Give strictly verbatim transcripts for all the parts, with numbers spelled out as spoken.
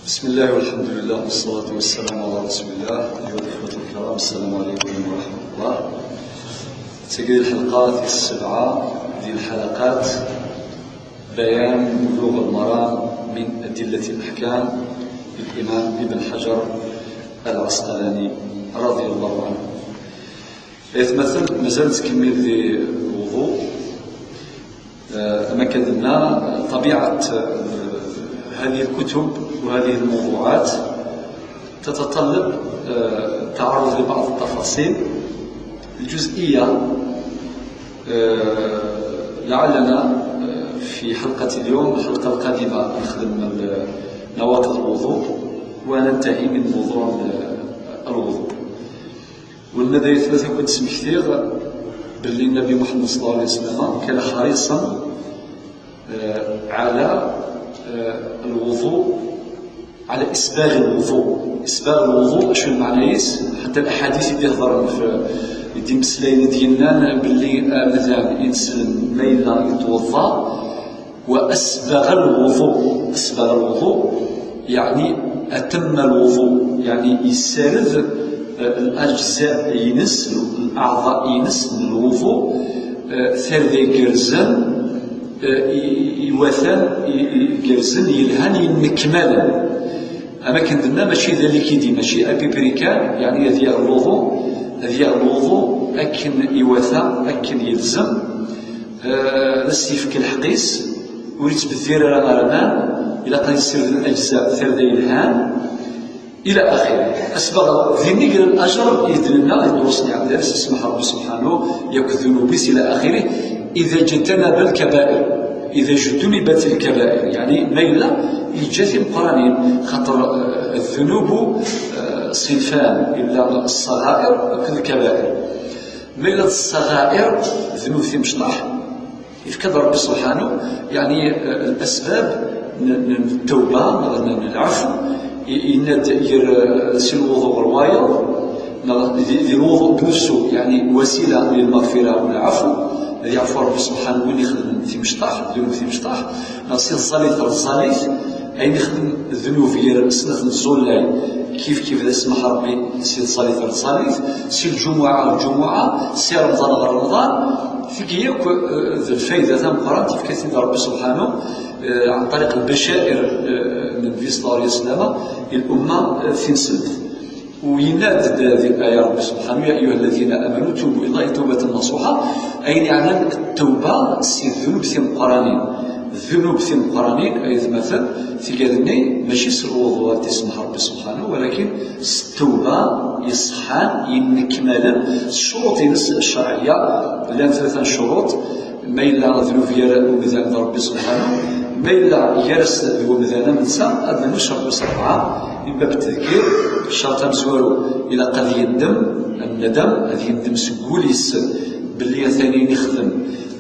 بسم الله والحمد لله والصلاة والسلام على رسول الله. أيها الإخوة الكرام، السلام عليكم ورحمة الله. تجري الحلقات السبعة ديال الحلقات بيان بلوغ المرام من أدلة الأحكام للإمام ابن حجر العسقلاني رضي الله عنه. Ayt maten, mazal nettkemmil di lwuḍu. آه، كما كدنا، طبيعة، آه، هذه الكتب وهذه الموضوعات تتطلب، آه، التعرض لبعض التفاصيل الجزئية. آه، لعلنا، آه، في حلقة اليوم، الحلقة القادمة، نخدم ال-، نواقض الوضوء وننتهي من موضوع ال-، الوضوء. Ula d ay atmaten, ad kent-smektiɣ belli Nnabi Muḥemmed صلى الله عليه وسلم كان حريصا، آه، على، آه، الوضوء، على إسباغ الوضوء. إسباغ الوضوء شنو معناه؟ حتى الأحاديث اللي هضرنا في، اللي مسلين ديالنا، باللي آه، مثلا إنسان ما إلا يتوضا وأسبغ الوضوء. أسبغ الوضوء يعني أتم الوضوء، يعني يسرد، آه، الأجزاء ينس، الأعضاء ينس من الوضوء، آه، ثيرد يقرزن، آه، ي-، يوثن، ي-، يقرزن، يلهن، ينكمل. أما كندنا ماشي ذا ليكيدي، ماشي أبيبريكان، يعني هذه الوضوء، هذه الوضوء أكن يوثى، أكن يلزم. آه، نسيف كالحقيس، وريت بالذير راه غرمان، إلا قد يصير الأجزاء ثيرد يلهان، إلى آخره. أسبغ ذي نقل الأجر يدلنا، يدرسني عبد العزيز، سمح ربي سبحانه، يكذنوا بس إلى آخره. إذا اجتنب الكبائر، إذا اجتنبت الكبائر، يعني ما إلا يجاتي مقرانين، خاطر، آه، الذنوب، آه، صنفان، إلا الصغائر والكبائر. ما إلا الصغائر، ذنوب في مشطح، يفكد ربي سبحانه، يعني، آه، الأسباب ن-، ن-، التوبة، ن-، ن-، العفو، ي-، يناد ير-، آه، سي الوضوء روايض، ن-، ذي ذي الوضوء بنفسه، يعني، وسيلة للمغفرة والعفو، الذي يعفو ربي سبحانه وين يخدم في مشطح، الذنوب في مشطح، ن-، سي الزليت الزليت، أين يخدم الذنوب ير سنة الزولاي، كيف كيف ذا سمح ربي، سي الزليت الزليت، سي الجمعة الجمعة، سي رمضان غير رمضان، في كيوك، آه، ذي الفايدة ثم قرأت في كثير ربي سبحانه، آه، عن طريق البشائر، آه، من النبي صلى الله عليه وسلم، الأمة، آه، في نسلت. وينادد هذه الآية ربي سبحانه: "يا أيها الذين آمنوا توبوا إلى الله توبة نصوحا". أي نعلم التوبة سي الذنوب سي مقرانين. الذنوب سي مقرانين، أي مثلا، تيقالني ماشي سي الوضوء تسمح ربي سبحانه، ولكن سي التوبة يصحان ينكمل الشروط الشرعية. لان ثلاثة شروط: ما إلا ذنوب يرى الميزان ربي سبحانه، ما إلا يرس ذو ميزان من سا، هذا نشر بصراحة من باب التذكير. الشرط مزوارو إلى قد يندم، الندم، هذا يندم سقوليس باللي ثاني يخدم،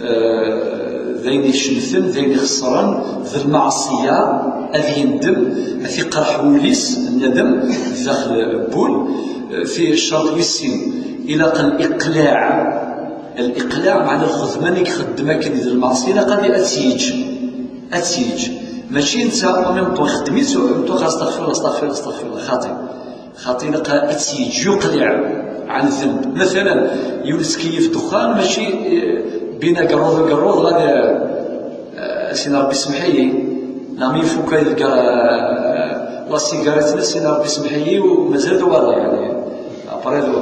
آه، ذين يشمثن، ذين يخسرن، ذي المعصية، هذا يندم، هذا يقرح وليس الندم داخل بول. آه، في الشرط والسين إلى قد الإقلاع، الإقلاع معنى الخدمة اللي يخدم كان يدير المعصية، لا قضية أتسيج، أتسيج. ماشي أنت أو ميم طو خدميت أو ميم طو خاص أستغفر الله، أستغفر الله، أستغفر الله، خاطي، خاطي لقى أتسيج يقلع عن الذنب. مثلا يونس كيف دخان ماشي، آه، بين قروض وقروض غادي، آه، سيدي ربي سمحي لي، لا مي فوكا يلقى، آه، لا سيجاريت، سيدي ربي سمحي لي، ومازال دوار يعني. أبريدو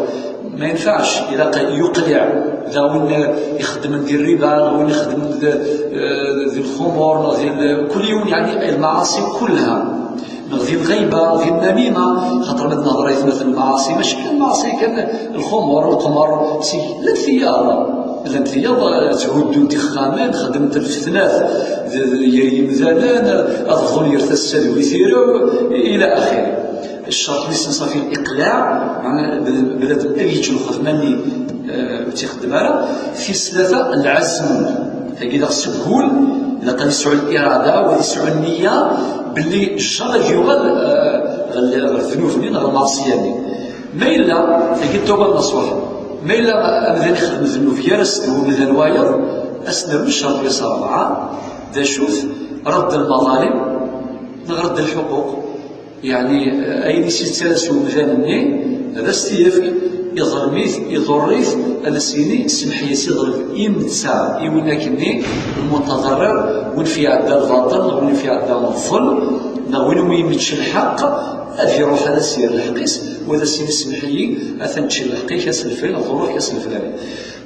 ما ينفعش إلا ق-، يقلع ذا وين يخدم ديال الربا، ذا وين يخدم د-، آه، ذي الخمور، ذي ال-، كل يوم يعني المعاصي كلها، ذي الغيبة، ذي النميمة، خاطر ما نهضر مثلا المعاصي، ماشي كان المعاصي، كان الخمور، القمر، سي، لا ثياب، لا ثياب، تهدوا دخامان، خدمت الفتنات، ذ-، ذ-، يمثالا، أفضل يرتسل ويثيروا، إلى آخره. الشرط اللي صافي الإقلاع، معنى بنادم أي يجي الخدمة اللي، آه، تيخدم على في ثلاثة العزم. تجد السكون، إذا كان يسعى الإرادة ويسعى النية، باللي الشر يغل، آه، غل-، غل الذنوب لنا، غل المعصية لنا. ما إلا تجد التوبة النصوح، ما إلا أبدا يخدم الذنوب يا رسل ومن الوايض، أسنى الشر يصير أربعة، ذا شوف، رد المظالم، نغرد الحقوق. Yeɛni, eh, ayen i s-yettalas umdan-nni, ad as-t-yefk, iḍlem-it, iḍurr-it, ad as-yini, "Semmeḥ-iyi a Si Ḍleb i netta, i win akkenni, lmutaḍarrir, win fi iɛedda lbaṭel, neɣ win fi iɛedda ḍḍlem, neɣ win umi yemmečč lḥeqq, ad iruḥ ad as-yerr lḥeqq-is, u ad as-yini, 'Semmeḥ-iyi, atan ččiɣ lḥeqq-ik, ass lfil, neɣ ḍurr-ik ass lflani.'"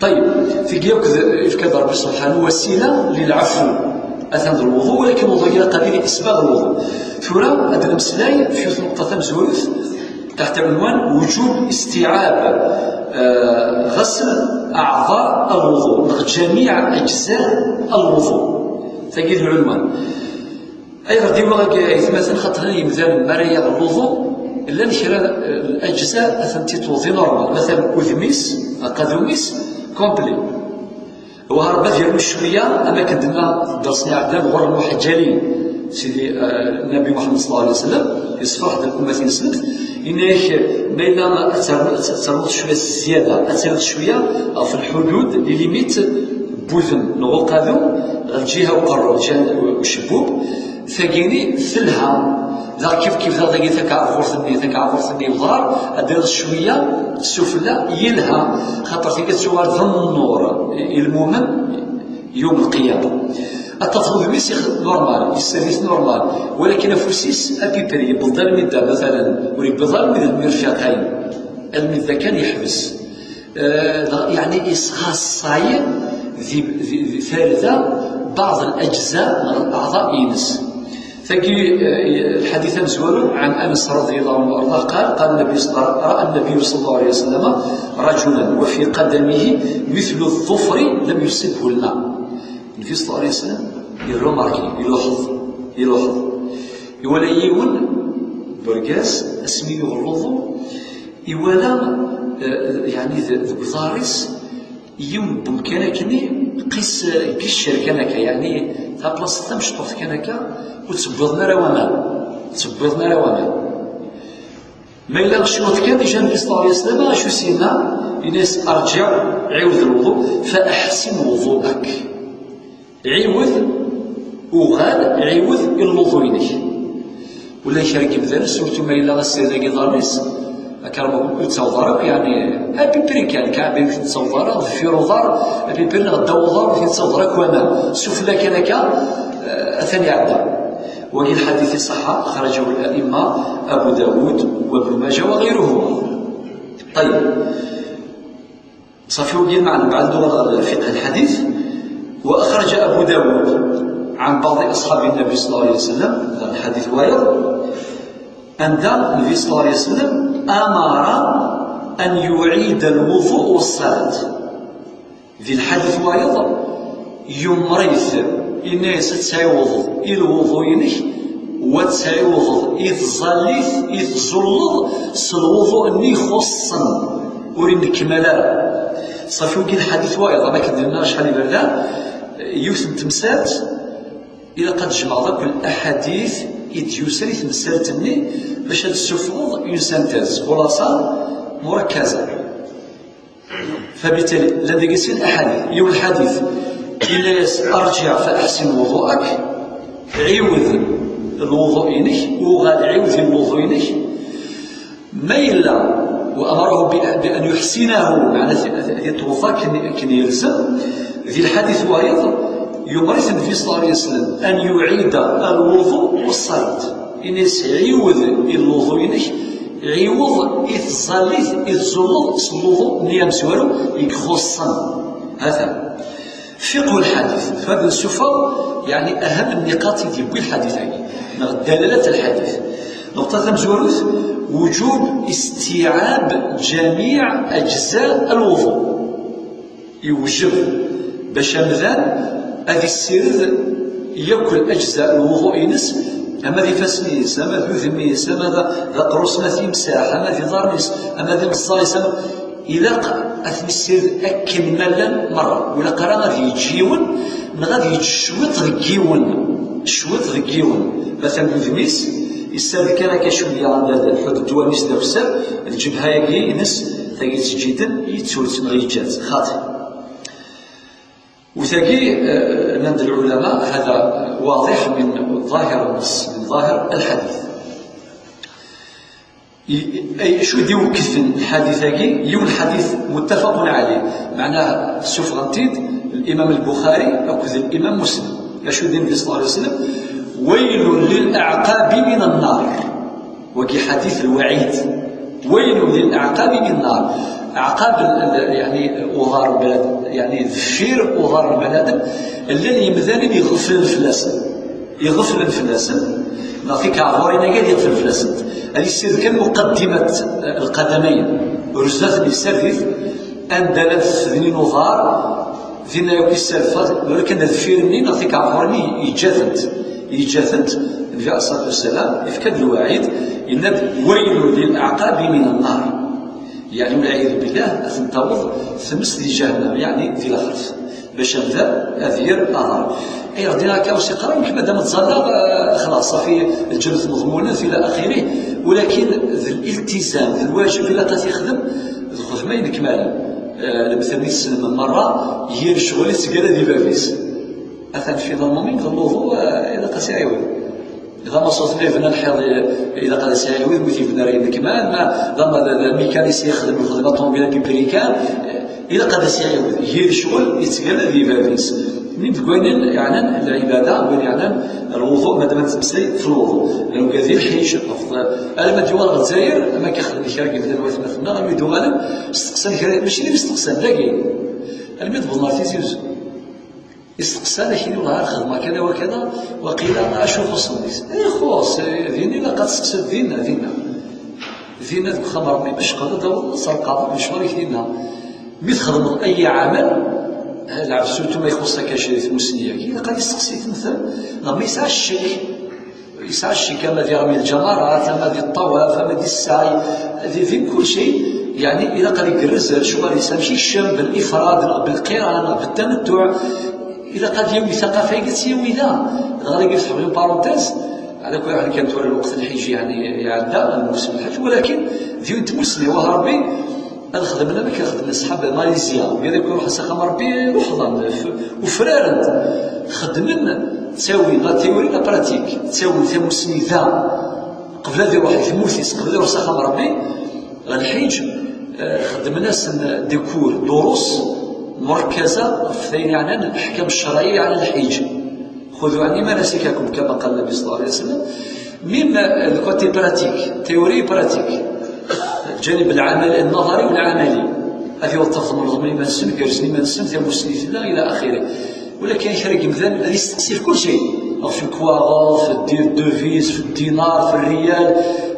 Ṭeyyeb, tigi akk d, ifka-d Ṛebbi subḥanahu wasila lilɛefwu. Atan d lwuḍu, walakin lwuḍu-agi ilaq ad yili isbaɣ lwuḍu. Tura ad d-nemmeslay f yiwet n nneqṭa tamezwarut, taḥt unwan وجوب استيعاب, eh, غسل أعضاء الوضوء, neɣ جميع أجزاء الوضوء. Tagi d lɛunwan. Ayɣer d-iwwi agi aytmaten? Xaṭer yimdanen mi ara yaɣ lwuḍu, llan kra, eh, n lajza ad tent-itwuḍi normal. Matalan, udem-is, aqadum-is, complet. Wa Ṛebbi ad yernu cwiya, am akken d-tenna ddersen iɛeddan ɣur lmuḥaǧǧalin. Sidi, eh, Nnbi Muḥemmed ṣella Llahu ɛalayhi wa sallam, yessefreḥ-d lkummat ineslemt, yenna-yak, ma yella ad ternu-, ad ternuḍ cwiya s zzyada, ad ternuḍ cwiya ɣef lḥudud, les limites, n wudem neɣ uqadum, ɣer lǧiha uqerru, lǧiha n ucebbub, tagini telha. Daɣ kif kif daɣ dagi takeɛburt-nni, takeɛburt-nni uḍar, ad d-iriḍ cwiya sufella, yelha, xaṭer tagi ad tuɣal d nnur i, i lmumen yum lqiyama. Ad tafeḍ udem-is ix-, normal, yesserr-it normal, walakin afus-is à peu près, yewweḍ-d almi d da, matalan, ur yewwiḍ ara almi d lmirfiqayn, almi d da kan yeḥbes. Eh, dɣa, yeɛni yesɣaṣṣay di, di, di tarda بعض الأجزاء neɣ الأعضاء-ines. Tagi, eh, lḥadit amezwaru, عن أنس رضي الله عنه وأرضاه قال: قال النبي صلى، رأى النبي صلى الله عليه وسلم رجلا وفي قدمه مثل الظفر لم يصبه الماء. Nnbi ṣella Llahu ɛalayhi wa sallam irumarki, iluḥeḍ, iluḥeḍ. Iwala yiwen n urgaz, asmi yuɣ lwuḍu, iwala, eh, yeɛni d-, deg uḍar-is, yiwen n wemkan akkenni, qis, eh, giccer kan akka, yeɛni taplaṣt tamecṭuḥt kan akka, ur ttewwiḍen ara waman, ur ttewwiḍen ara waman. Ma yella cwiṭ kan, iǧa Nnbi ṣella Llahu ɛalayhi wa sallam, acu s-yenna? Yenna-yas: "Arǧiɛ, ɛiwed lwuḍu, fa aḥsin wuḍu'ak." Ɛiwed, uɣal, ɛiwed i lwuḍu-inek. Ula d kra n yimdanen, surtout ma yella assired-agi iḍarren-is, akramu ur ttaweḍ ara akk, yeɛni, à peu près kan, kɛeb ur t-nettaweḍ ara, deffir uḍar, à peu près neɣ ddaw uḍar ur t-nettaweḍ ara akk waman. Sufella kan akka, eh, atan iɛedda. Wagi lḥadit iṣeḥḥa, أخرجه الأئمة أبو داود وابن ماجه وغيرهما. Ṭeyyeb. Ṣafi, wagi lmeɛna, mbeɛd nuɣal ɣer fiqh lḥadit. وأخرج أبو داود عن بعض أصحاب النبي صلى الله عليه وسلم, lḥadit wayeḍ, anda Nnbi ṣella Llahu ɛalayhi wa sallam أمر أن يعيد الوضوء والصلاة. Di lḥadit wayeḍ, yumer-it, yenna-yas: "Ad tɛiwḍeḍ i lwuḍu-inek, u ad tɛiwḍeḍ i tẓallit i tzulleḍ s lwuḍu-nni ixuṣṣen, ur innekmal ara." Ṣafi, wagi lḥadit wayeḍ, am akken d-nenna acḥal iberdan, yiwet n temsalt, ilaq ad tjemɛeḍ akk laḥadit i d-yusan i temsalt-nni bac ad d-tessufɣeḍ une synthèse, xulaṣa murakkaza. Fabitali, llan dagi sin aḥadit. Yiwen lḥadit, yenna-yas: "Arǧiɛ fa aḥsin wuḍu'ak", ɛiwed lwuḍu-inek, uɣal ɛiwed i lwuḍu-inek. Ma yella, وأمره ب-، بأن يحسنه, meɛna ad, ad, ad yettweḍḍa akken, akken yelzem, di lḥadit wayeḍ, yumer-it Nnbi ṣella Llahu ɛalayhi wa sallam أن يعيد الوضوء والصلاة. Ini-as: "Ɛiwed i lwuḍu-inek, ɛiwed i tẓallit i tzulleḍ s lwuḍu-nni amezwaru i ixuṣṣen." Hatan. Fiqhu lḥadit. Fad nessufeɣ, yeɛni, aham nniqaṭ i d-yewwi lḥadit-agi, neɣ ddalalat lḥadit. Nneqṭa tamezwarut, وجوب استيعاب جميع أجزاء الوضوء. Iwjeb bac amdan ad issired yakk lajza n lwuḍu-ines, ama d ifassen-is, ama d udem-is, ama d, d aqerru-s ma t-yemsaḥ, ama d iḍarren-is, ama d imeẓẓaɣ-is, ama, ilaq ad ten-issired akken ma llan merra. Ur ilaq ara ad yeǧǧ yiwen, neɣ ad yeǧǧ cwiṭ deg yiwen, cwiṭ deg yiwen. Matalan, udem-is, yessared kan akka cwiya, anda d lḥudud n wallen-is d akessar, lǧebha-agi ines, tagi ttǧiden, yettut neɣ yeǧǧa-tt, xaṭi. Wtagi, eh, nnan-d lɛulama, هذا واضح من ظاهر النص، من ظاهر الحديث. Acu d-iwekkten lḥadit-agi? Yiwen lḥadit muttafaqun ɛalayh, meɛnah ssufɣen-t-id Limam Lbuxari akked Limam Muslim. Acu d Nnbi ṣalla Llahu ɛalayhi wa sallam? Waylun lil aɛqabi min annar. Wagi ḥadit lwaɛid. Waylun lil aɛqabi min annar. Aɛqab, yeɛni uḍar n bnadem, yeɛni deffir uḍar n bnadem, llan yemdanen iɣeflen fell-asen. Iɣeflen fell-asen, neɣ tikeɛburin-agi ad iɣeflen fell-asent. Ad yessired kan muqaddimat, eh, lqadamayn, ur zdat n yessardit, anda llant tfednin uḍar, dinna yakk isserfa, walakin deffir-nni neɣ tikeɛburin-nni yeǧǧa-tent, yeǧǧa-tent, Nnbi ɛalayhi ṣṣalatu wassalam, ifka-d lwaɛid, yenna-d: "Waylun lil aɛqabi min annar." Yeɛni, walɛiyadu billah, ad ten-taweḍ tmes di ǧahennam, yeɛni di laxert. Bac amdan ad yerr aḍar. Ayɣer dinna akka ur s-iqqar ara, nekk madam ttẓallaɣ, eh, xlaṣ, safi, lǧennet meḍmunet, ila axirih. Walakin d liltizam, d lwajeb, ilaq ad t-ixdem d lxedma inekmalen. Eh, lemtel-nni tessnem merra, yir ccɣel ittgalla di bab-is. Atan fi lmumin, d lwuḍu, eh, ilaq ad s-iɛiwed. D amaṣut ma yebna lḥiḍ, ilaq ad as-iɛiwed, mi t-yebna ara yennekmal, ma d ama-, d, d amikanis yexdem lxedma ṭumubil, apipri kan, ilaq ad as-iɛiwed. Yir ccɣel yettgalla di bab-is. Mi deg wayen yeɛnan lɛibada, wayen yeɛnan lwuḍu, madam ad nettmeslay f lwuḍu. Lawga di lḥiǧ, ɣef, alamma d-yuɣal ɣer Lezzayer, ama k-ixdem kra n yemdanen watmaten-nneɣ, almi d-uɣalen, steqsan kra, mačči d isteqsan, dagi. Almi d-wwḍen ɣer Tizi Uzzu. Isteqsan akkin, "Wellah ar xedmeɣ kada wa kada, waqila acu ixuṣṣen deg-s?" Ixuṣṣ, eh, din ilaq ad testeqsiḍ, dinna, dinna. Dinna deg uxxam n Ṛebbi, bac qbel ad d-taweḍ ad terqaḍ lecɣal-ik dinna. Mi txedmeḍ ay aɛmal, eh, lɛebd surtout ma ixuṣṣ akka cri tmussni-agi, ilaq ad yesteqsi temtel, neɣ ma yesɛa ccek. Yesɛa ccek ama di rrmi lǧamarat, ama di ṭṭawaf, ama di ssɛi, di, di kulci, yeɛni ilaq ad igerrez lecɣal-is, amek ikcem, belifrad neɣ belqiran neɣ betamettuɛ, ilaq ad yawi taqafa-agi ad tt-yawi da. Dɣa dagi fetḥeɣ une parenthèse, ɛla kulli ḥal kan tura lweqt n lḥiǧ yeɛni iɛedda, lmewsem n lḥiǧ, walakin d yiwen n tmussni, wah Ṛebbi, ad xedmen amek i xedmen ṣṣḥab Malizya, mi ara iruḥ s axxam n Ṛebbi, ruḥḍen, f-, ufraren-t. Xedmen, ttawin la théorie, la pratique, ttawin tamussni da, qbel ad iruḥ i tmurt-is, qbel ad iruḥ s axxam n Ṛebbi, ɣer lḥiǧ, eh, xedmen-asen des cours, durus, murekkaza, ɣef tayen yeɛnan leḥkam ccerɛi yeɛnan lḥiǧ. خذوا عني مناسككم كما قال النبي صلى الله عليه وسلم. Même le côté pratique, théorie et pratique. الجانب العملي، النظري والعملي. Ad iweḍ txedmeḍ iman-nsen, gerrzen iman-nsen, tamussni tella, ila axiri. Walakin kra n yimdanen ad yesteqsi f kulci. Ɣef lekwaɣeḍ, f ddi-, devise, f ddinar, f rriyal,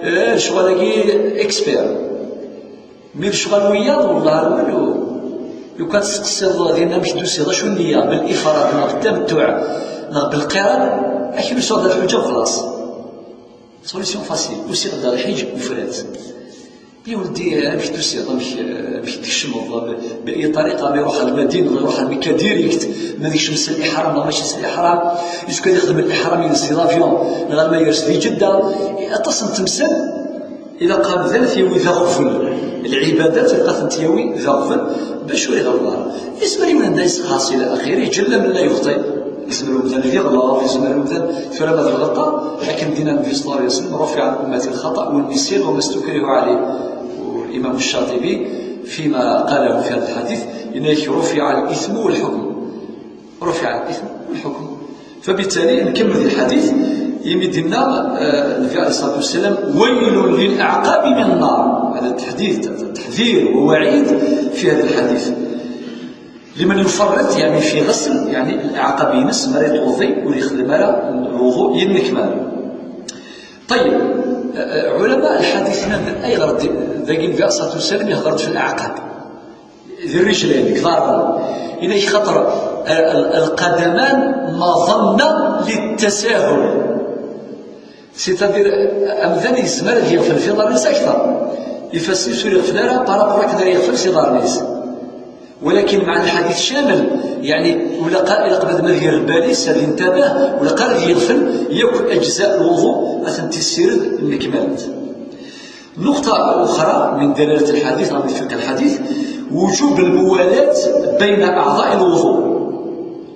eh, lecɣal-agi expert. Mi lecɣal wiyaḍ, wellah ar walu. Lukan testeqsiḍ dinna amek d-tusiḍ, acu nniya, belifrad neɣ betamettuɛ neɣ belqiran, ad k-yusiḍ d lḥuǧa u xlaṣ. Solution facile, usiɣ-d ɣer lḥiǧ ufrat. Ya weldi, amek d-tusiḍ, amek, amek d-tkecmeḍ, b-, بأي طريقة, ma iruḥ ɣer Lmadina, ma iruḥ ɣer Mekka direct, ma d-ikcem s liḥram neɣ mačči s liḥram, est-ce que ad ixdem liḥram yers di l'avion, neɣ alma yers di Ǧedda, aṭas n temsal. Ilaq amdan ad t-yawi d aɣbel. Lɛibadat ilaq ad tent-yawi d aɣbel bac ur iɣelḍ ara. Yezmer yiwen anda yesxas ila axiri, jella min la yuxṭi. Yezmer umdan ad iɣelḍ, yezmer umdan tura ma d lɣelṭa, akken d-yenna Nnbi صلى الله عليه وسلم: "رفع عن أمتي الخطأ والنسيان وما استكرهوا عليه." والإمام الشاطبي فيما قاله في هذا الحديث، إنك: "رفع الإثم والحكم." رفع الإثم والحكم. فبالتالي نكمل الحديث. Imi d-yenna, eh, Nnbi عليه الصلاة والسلام: "ويل للأعقاب من النار". هذا تحديث، تحذير ووعيد في هذا الحديث. لمن يفرط، يعني، في غسل، يعني، الأعقاب-ines, mi ara yettwuḍi, ur yexdem ara lwuḍu yennekmal. طيب, eh, eh, علماء الحديث nnan ayɣer d-, dagi Nnbi عليه الصلاة والسلام ihder-d f الأعقاب. Di rrijlayn, deg iḍarren. Ila xaṭer, eh, القدمان مظنة للتساهل. C'est-à-dire, amdan yezmer ad yeɣfel f iḍarren-is akteṛ. Ifassen-is ur iɣfel ara par rapport akken ara yeɣfel s iḍarren-is. Walakin meɛna lḥadit camel, yeɛni, ilaq, ilaq bnadem ad yerr lbal-is, ad intabeh, ilaq ara ad yeɣfel yakk أجزاء الوضوء, ad tent-yessired nnekmalent. نقطة أخرى من دلالة الحديث أو من فقه الحديث وجوب الموالاة بين أعضاء الوضوء.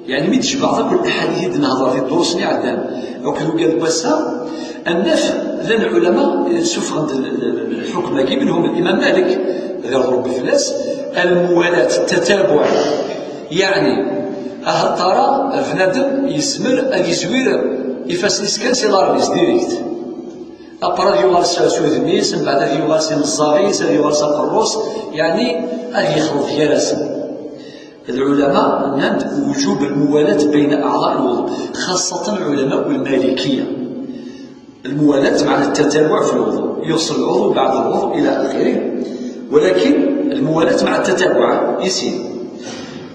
Yeɛni, mi d-tjemɛeḍ akk laḥadit i d-nehḍer di ddurus-nni iɛeddan akked wigad n wass-a, Ad naf llan lɛulama suffɣen-d l- l- l- lḥukm-agi, منهم الإمام مالك, ad iṛḍu Ṛebbi fell-as, الموالاة, التتابع, yeɛni ahat tara bnadem yezmer ad yezwir ifassen-is kan si ḍarren-is direct, après ad yuɣal s s udem-is, mbeɛd ad yuɣal s imeẓẓaɣ-is, ad yuɣal s aqerru-s, yeɛni ad yexleḍ gar-asen. العلماء nnan-d وجوب الموالاة بين أعضاء الوضوء, خاصة علماء المالكية. الموالاة معنى التتابع في الوضوء, يغسل العضو بعد الوضوء إلى آخره, ولكن الموالاة مع التتابع, ici.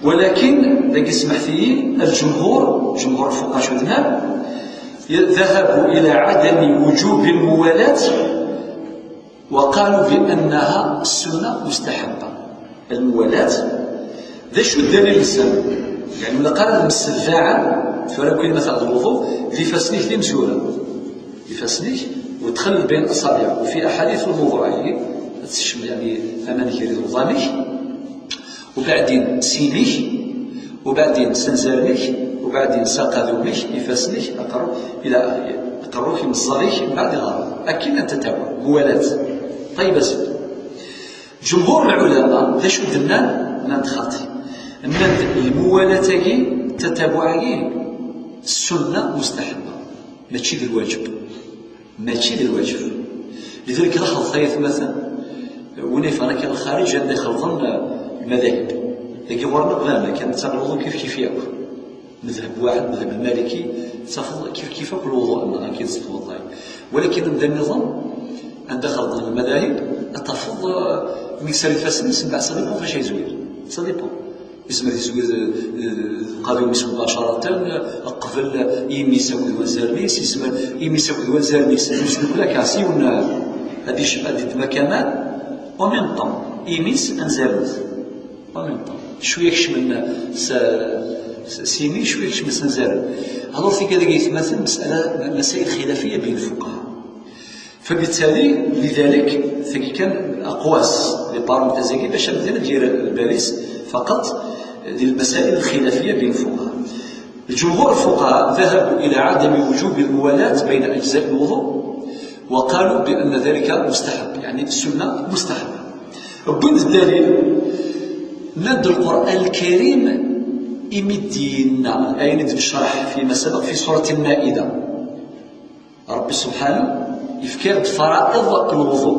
ولكن dagi سمحتي, الجمهور, جمهور الفقهاء شو ذهبوا إلى عدم وجوب الموالاة, وقالوا بأنها سنة مستحبة. الموالاة, d acu الدليل السبب؟ يعني ولا قال المسبعة, فلا كل مثلا الوضوء, d ifassen-ik d imezwura, ifassen-ik, وتخلل بين الأصابع, وفي أحاديث الموضوع يعني, تشم يعني أمان كيري الوضانك, وبعدين سيميك, وبعدين سنزارنيك, وبعدين ساقادوميك, ifassen-ik, aqerru, إلى آخره. Aqerru-k, imeẓẓaɣ-ik, mbeɛd iḍarren. Akken ad tatawa, موالاة. طيب, أسيدي. جمهور العلماء, d acu d-nnan? Nnan-d xaṭi. Nnan-d الموالاة-agi, التتابع-agi, سنة مستحبة, mačči d lwajeb. Mačči d lwajeb. لذلك, d axelḍ ay atmaten, win yeffɣen akka lxariǧ, anda xelḍen, eh, lmadahib. Dagi ɣur-neɣ ɣer kan, nettaɣ lwuḍu kif kif yakk. Madhab waḥed, madhab lmaliki, tafeḍ kif kif akk lwuḍu-nneɣ, akken tettwaḍḍay. Walakin anda nniḍen, anda xelḍen lmadahib, ad tafeḍ, eh, mi yessal ifassen-is, mbeɛd ça dépend fac ay yezwir. Ça dépend. Yezmer yezwir, eh, eh, qadum-is mubacaratan, eh, qbel, eh, imi-s akked wanzaren-is, yezmer imi-s akked wanzaren-is, yesdukkel akka s yiwen, eh, ad ic-, ad iddem akka aman, en même temps, imi-s, anzaren-is. En même temps. Cwiya kecmen s, s, s imi, cwiya kecmen s anzaren. Alors, tigad-agi yetmaten, مسألة, مسائل خلافية بين الفقهاء. فبالتالي, لذلك, tagi kan aqwas, les parenthèses-agi, bac amdan ad yerr lbal-is faqat di lmasa'il lxilafiya bayn lfuqaha. Jumhur lfuqaha ذهبوا إلى عدم وجوب الموالاة بين أجزاء الوضوء، وقالوا بأن ذلك مستحب, يعني السنة مستحبة. Wwin-d ddalil, nnan-d Lqur'an Lkarim imi d-yenna, ayen i d-necreḥ فيما سبق في سورة المائدة. Ṛebbi subḥanahu yefka-d fara'iḍ n lwuḍu,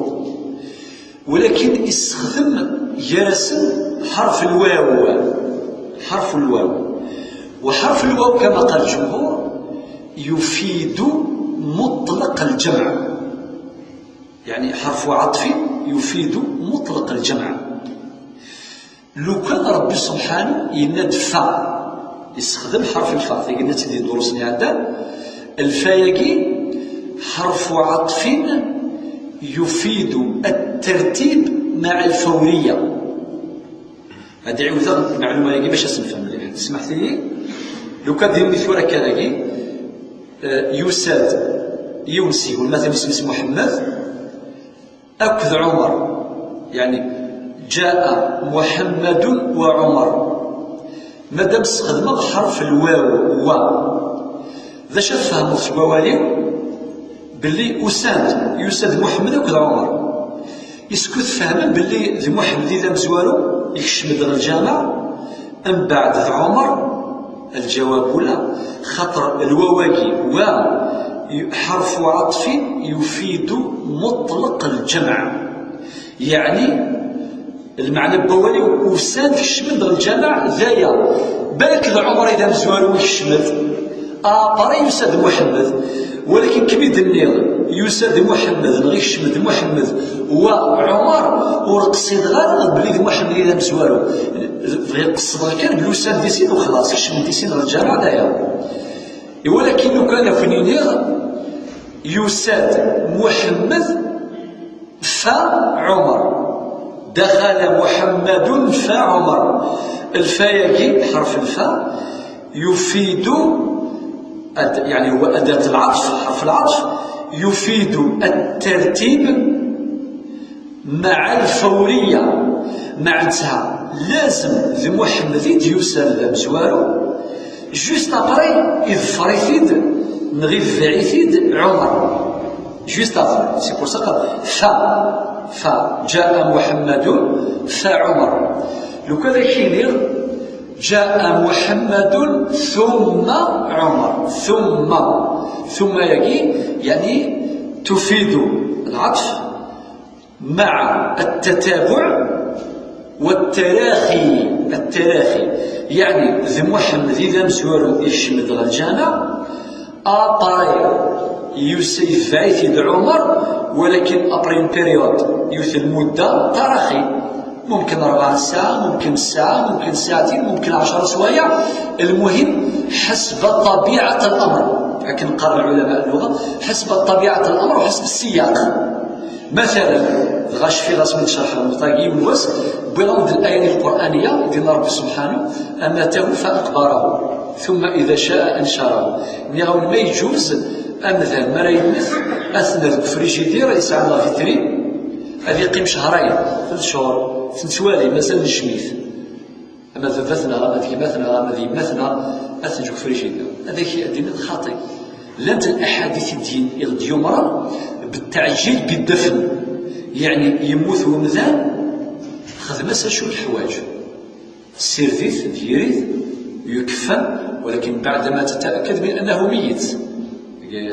walakin issexdem gar-asen ḥerf lwaw, ḥerf lwaw. وحرف الواو كما قال الجمهور يفيد مطلق الجمع، يعني حرف عطف يفيد مطلق الجمع. Lukan Ṛebbi subḥanahu yenna-d fa, yessexdem ḥerf lfa, tagi netta di ddurus-nni iɛeddan, lfa-agi حرف عطف يفيد الترتيب مع الفورية. Ad ɛiwdeɣ lmeɛluma-agi bac ad s-nefhem mliḥ. Tesmaḥt-iyi, lukan d imi tura akka dagi, eh, yusa-d yiwen seg-wen, matalan isem-is Muḥemmed, akked Ɛumer. Yeɛni, جاء محمد وعمر. Madam sxedmeɣ ḥerf lwaw, wa, d acu ad tfehmeḍ seg wawal-iw? Belli usan-d, yusa-d Muḥemmed akked Ɛumer. Isku tfehmem belli d Muḥemmed i d amezwaru, ikcem-d ɣer lǧameɛ, mbeɛd d Ɛumer? Lǧawab ula, xaṭer lwaw-agi, wa, حرف عطف يفيد مطلق الجمع. Yeɛni, lmeɛna n wawal-iw, usan-d kecmen-d ɣer lǧameɛ, d aya. Balak d Ɛumer i d amezwaru ikcem-d, après yusa-d Muḥemmed. Walakin kmi d-nniɣ, yusa-d Muḥemmed, neɣ ikcem-d Muḥemmed, wa Ɛumer, ur qsideɣ ara belli d Muḥemmed i d amezwaru. Bɣiɣ qesdeɣ kan belli usan-d i sin u xlaṣ, kecmen-d i sin ɣer lǧameɛ, d aya. Walakin lukan ad ken-iniɣ, yusa-d Muḥemmed fa Ɛumer. دخل محمد فعمر. Lfa-agi, ḥerf lfa, يفيد, ad-, يعني هو أداة العطف, حرف العطف, يفيد الترتيب مع الفورية. Meɛna lazem d Muḥemmed i d-yusan d amezwaru, juste après iḍfer-it-id neɣ itbeɛ-it-id Ɛumer. Juste avant, c'est pour ça que ثم، ثم جاء محمد ثم عمر. لو كان كينير جاء محمد ثم عمر، ثم، ثم يجي يعني تفيد العطف مع التتابع والتراخي، التراخي، يعني ذ محمد إذا مزور يشمد غلجانا، أباري يوسف بعيد عمر، ولكن أبري بيريود يوث المدة تراخي، ممكن ربع ساعة، ممكن ساعة، ممكن ساعتين، ممكن عشر سوايع. المهم حسب طبيعة الأمر، لكن قال علماء اللغة حسب طبيعة الأمر وحسب السياق. مثلا، غاش في غاس من شرح المطاقي والوس، بلغد الآية القرآنية دين ربي سبحانه: أماته فأقبره ثم إذا شاء أنشره. نيغون ما يجوز أمذان ما راه يمث أثنى ذك فريجيدير يسعى لا فيترين، هذه يقيم شهرين، ثلاث شهور، ثلاث سوالي، مازال نجميث. أما ذبتنا، أما ذيمتنا، أما ذيمتنا، أثنى ذك فريجيدير. هذا شيء الدين الخاطئ. لانت الأحاديث الدين يغد يومرا بالتعجيل بالدفن، يعني يموت ومذان، خدمة شو الحواج. سيرفيس ديريت يكفن، ولكن بعدما تتأكد من أنه ميت.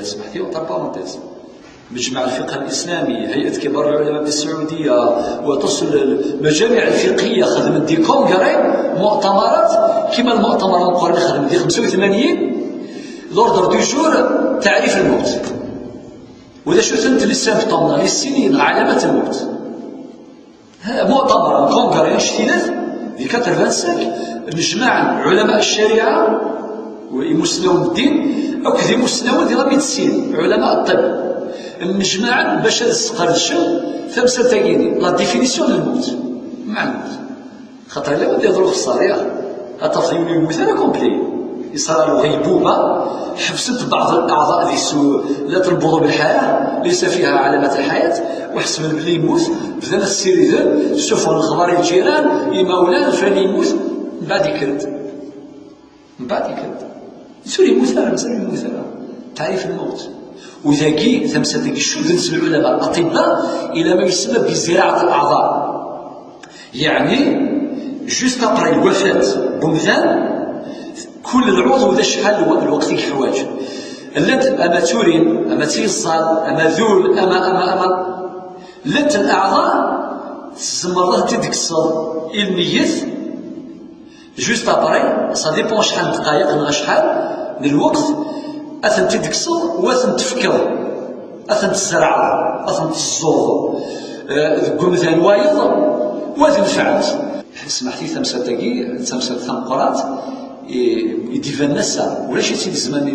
سمحتي، entre parenthèses. مجمع الفقه الإسلامي، هيئة كبار العلماء بالسعودية، وتصل المجامع الفقهية خدم دي كونغري، مؤتمرات، كما المؤتمر القرآني خدم دي خمسة وثمانين، l'ordre du jour تعريف الموت. وإذا شفت أنت les symptômes، les signes، علامات الموت. مؤتمر كونغري شتيلات دي quatre-vingt-cinq، نجمع علماء الشريعة ومسلمون الدين، أو كذي مسلمون دي la médecine، علماء الطب، نجمع باش نسقردشوا ثمسة تاكيني la définition للموت. مع الموت، خاطر لا بد يضرب في الصريع. أتفضل يموت أنا كومبلي، يصرى له غيبوبة، حبست بعض الأعضاء ذي سو لا تنبض بالحياة، ليس فيها علامات الحياة، وحسب بلي يموت، بدل السيريدن، سفن الخبر الجيران، إما ولا فلان يموت، من بعد يكرد. من بعد يكرد. يصير يموت أنا، مازال يموت أنا. تعريف الموت. وذاكي ثمسة ذاكي شو ذنس العلماء الأطباء إلى ما يسمى بزراعة الأعضاء. يعني juste après الوفاة بومدان، كل العضو ذا شحال الو-، الوقت يحواج. لات أما تورين، أما تيصال، أما ذول، أما، أما، أما. لات الأعضاء تزمر تدكسر الميت. Juste après، ça dépend شحال دقايق ولا شحال من الوقت، أثن تدكسر وأثن تفكر، أثن تزرع، أثن تزور. آه، ذ قمثان وايض، وأثن فعلت. سمحتي ثمسة تاكي، ثمسة ثمقرات، إي، يديفان نسا، ولا شي تيدي زمان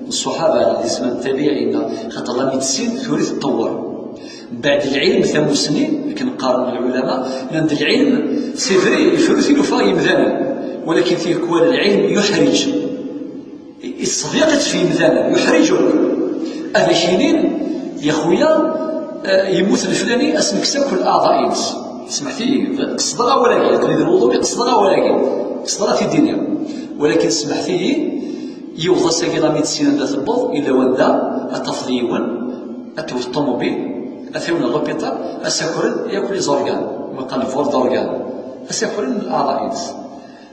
الصحابة، دي زمان التابعين، خاطر لا ميديسين ثوري تطور. بعد العلم ثموسني، كنقارن العلماء، لأن العلم c'est vrai يفرث يلوفا يمدانا، ولكن فيه كوال العلم يحرج. الصديق في ميزان يحرجك. هذا شينين يا خويا، آه، يموت الفلاني اسمك ساكل اعضاء يمس. سمحتي، قصد غا ولا قال، قليل الوضوء قصد غا ولا قال، قصد غا في الدنيا. ولكن سمحتي، يوضا ساكي لا ميديسين لا تبوظ الا وندا اتفضيون، اتوت الطوموبيل، اثيون لوبيتال، اساكرن ياكل لي زورغان، ما قال فور دورغان، اساكرن الاعضاء يمس.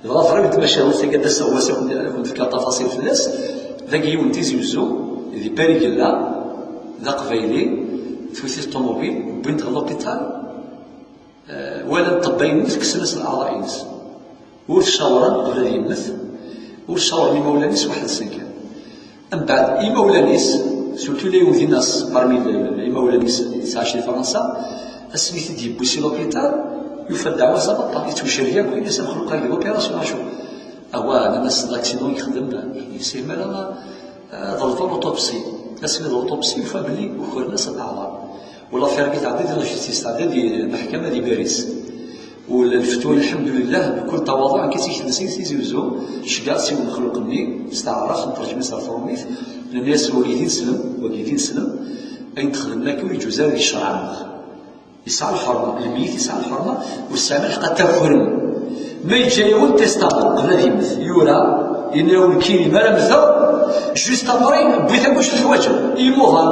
Dɣa ḍribt tmacahut-agi ad d-aseɣ wass ad kent-fkeɣ tafaṣil fell-as. Dagi yiwen Tizi Uzzu, di Paris yella, d aqbayli, tewwet-it ṭumubil, wwin-t ɣer l'hôpital, eh, walan ṭṭebba yemmut, kksen-as leɛḍa-ines. Ur t-cawren qbel ad yemmet, ur cawren imawlan-is, weḥd-sen kan. Mbeɛd, imawlan-is, surtout les Yahudines, parmi les, les imawlan-is yesɛa di Fransa, asmi t-id-yewwi si l'hôpital, yufa ddeɛwa zabaṭa, yettwecreg akk, yenna-as amexluq-agi d l'opération, acu? Awa, nnan-as d l'accident yexdem, yesihmal ama, eh, ad ḍelbeɣ l'autopsie. Asmi d l'autopsie, yufa belli ukren-as leɛḍa. Wala affaire-agi tɛedda di la justice, tɛedda di lmeḥkama di Paris. Ula lfetwa, lḥemdulillah, bkul tawaḍuɛ, nekk i tt-iketsen i Tizi Uzzu, ceggɛeɣ-tt i umexluq-nni, s taɛrabt, nterjem-as ɣer trumit, nenna-yas, wagi d ineslem, wagi d ineslem, ayen txedmem akka ur yeǧuz ara di ccreɛ-nneɣ. Yesɛa lḥerma, lmeyyet yesɛa lḥerma, ur tesɛim lḥeqq ad takrem. Ma yeǧǧa-yawen testament, qbel ad yemmet, yura, Yenna-yawen nekkini mi ara mmteɣ, juste après, wwit akk acu teḥwaǧem, imuḍan.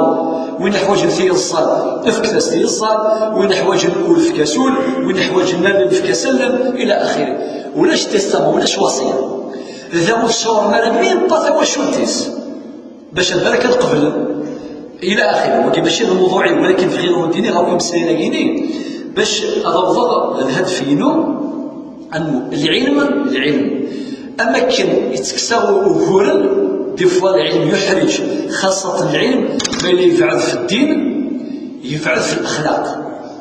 Win iḥwaǧen tiyeẓẓal, efket-as tiyeẓẓal. Win iḥwaǧen ul, efk-as ul. Win iḥwaǧen allen, efk-as allen, ila axiri. Ulac testament, ulac wasiya. Da ur tṣawrem ara même pas tawacult-is. Bac ad barek ad qeblen. Ila axiri. Wagi mačči d lmuḍuɛ-iw, walakin bɣiɣ ad d-iniɣ akk imeslayen-agi-ni bac ad awḍeɣ lhadef-inu. Anmu lɛilm, lɛilm. Am akken itteksa uguren, des fois lɛilm yuḥriǧ, xaṣṣatan lɛilm ma yella yebɛed fi ddin, yebɛed fi lexlaq,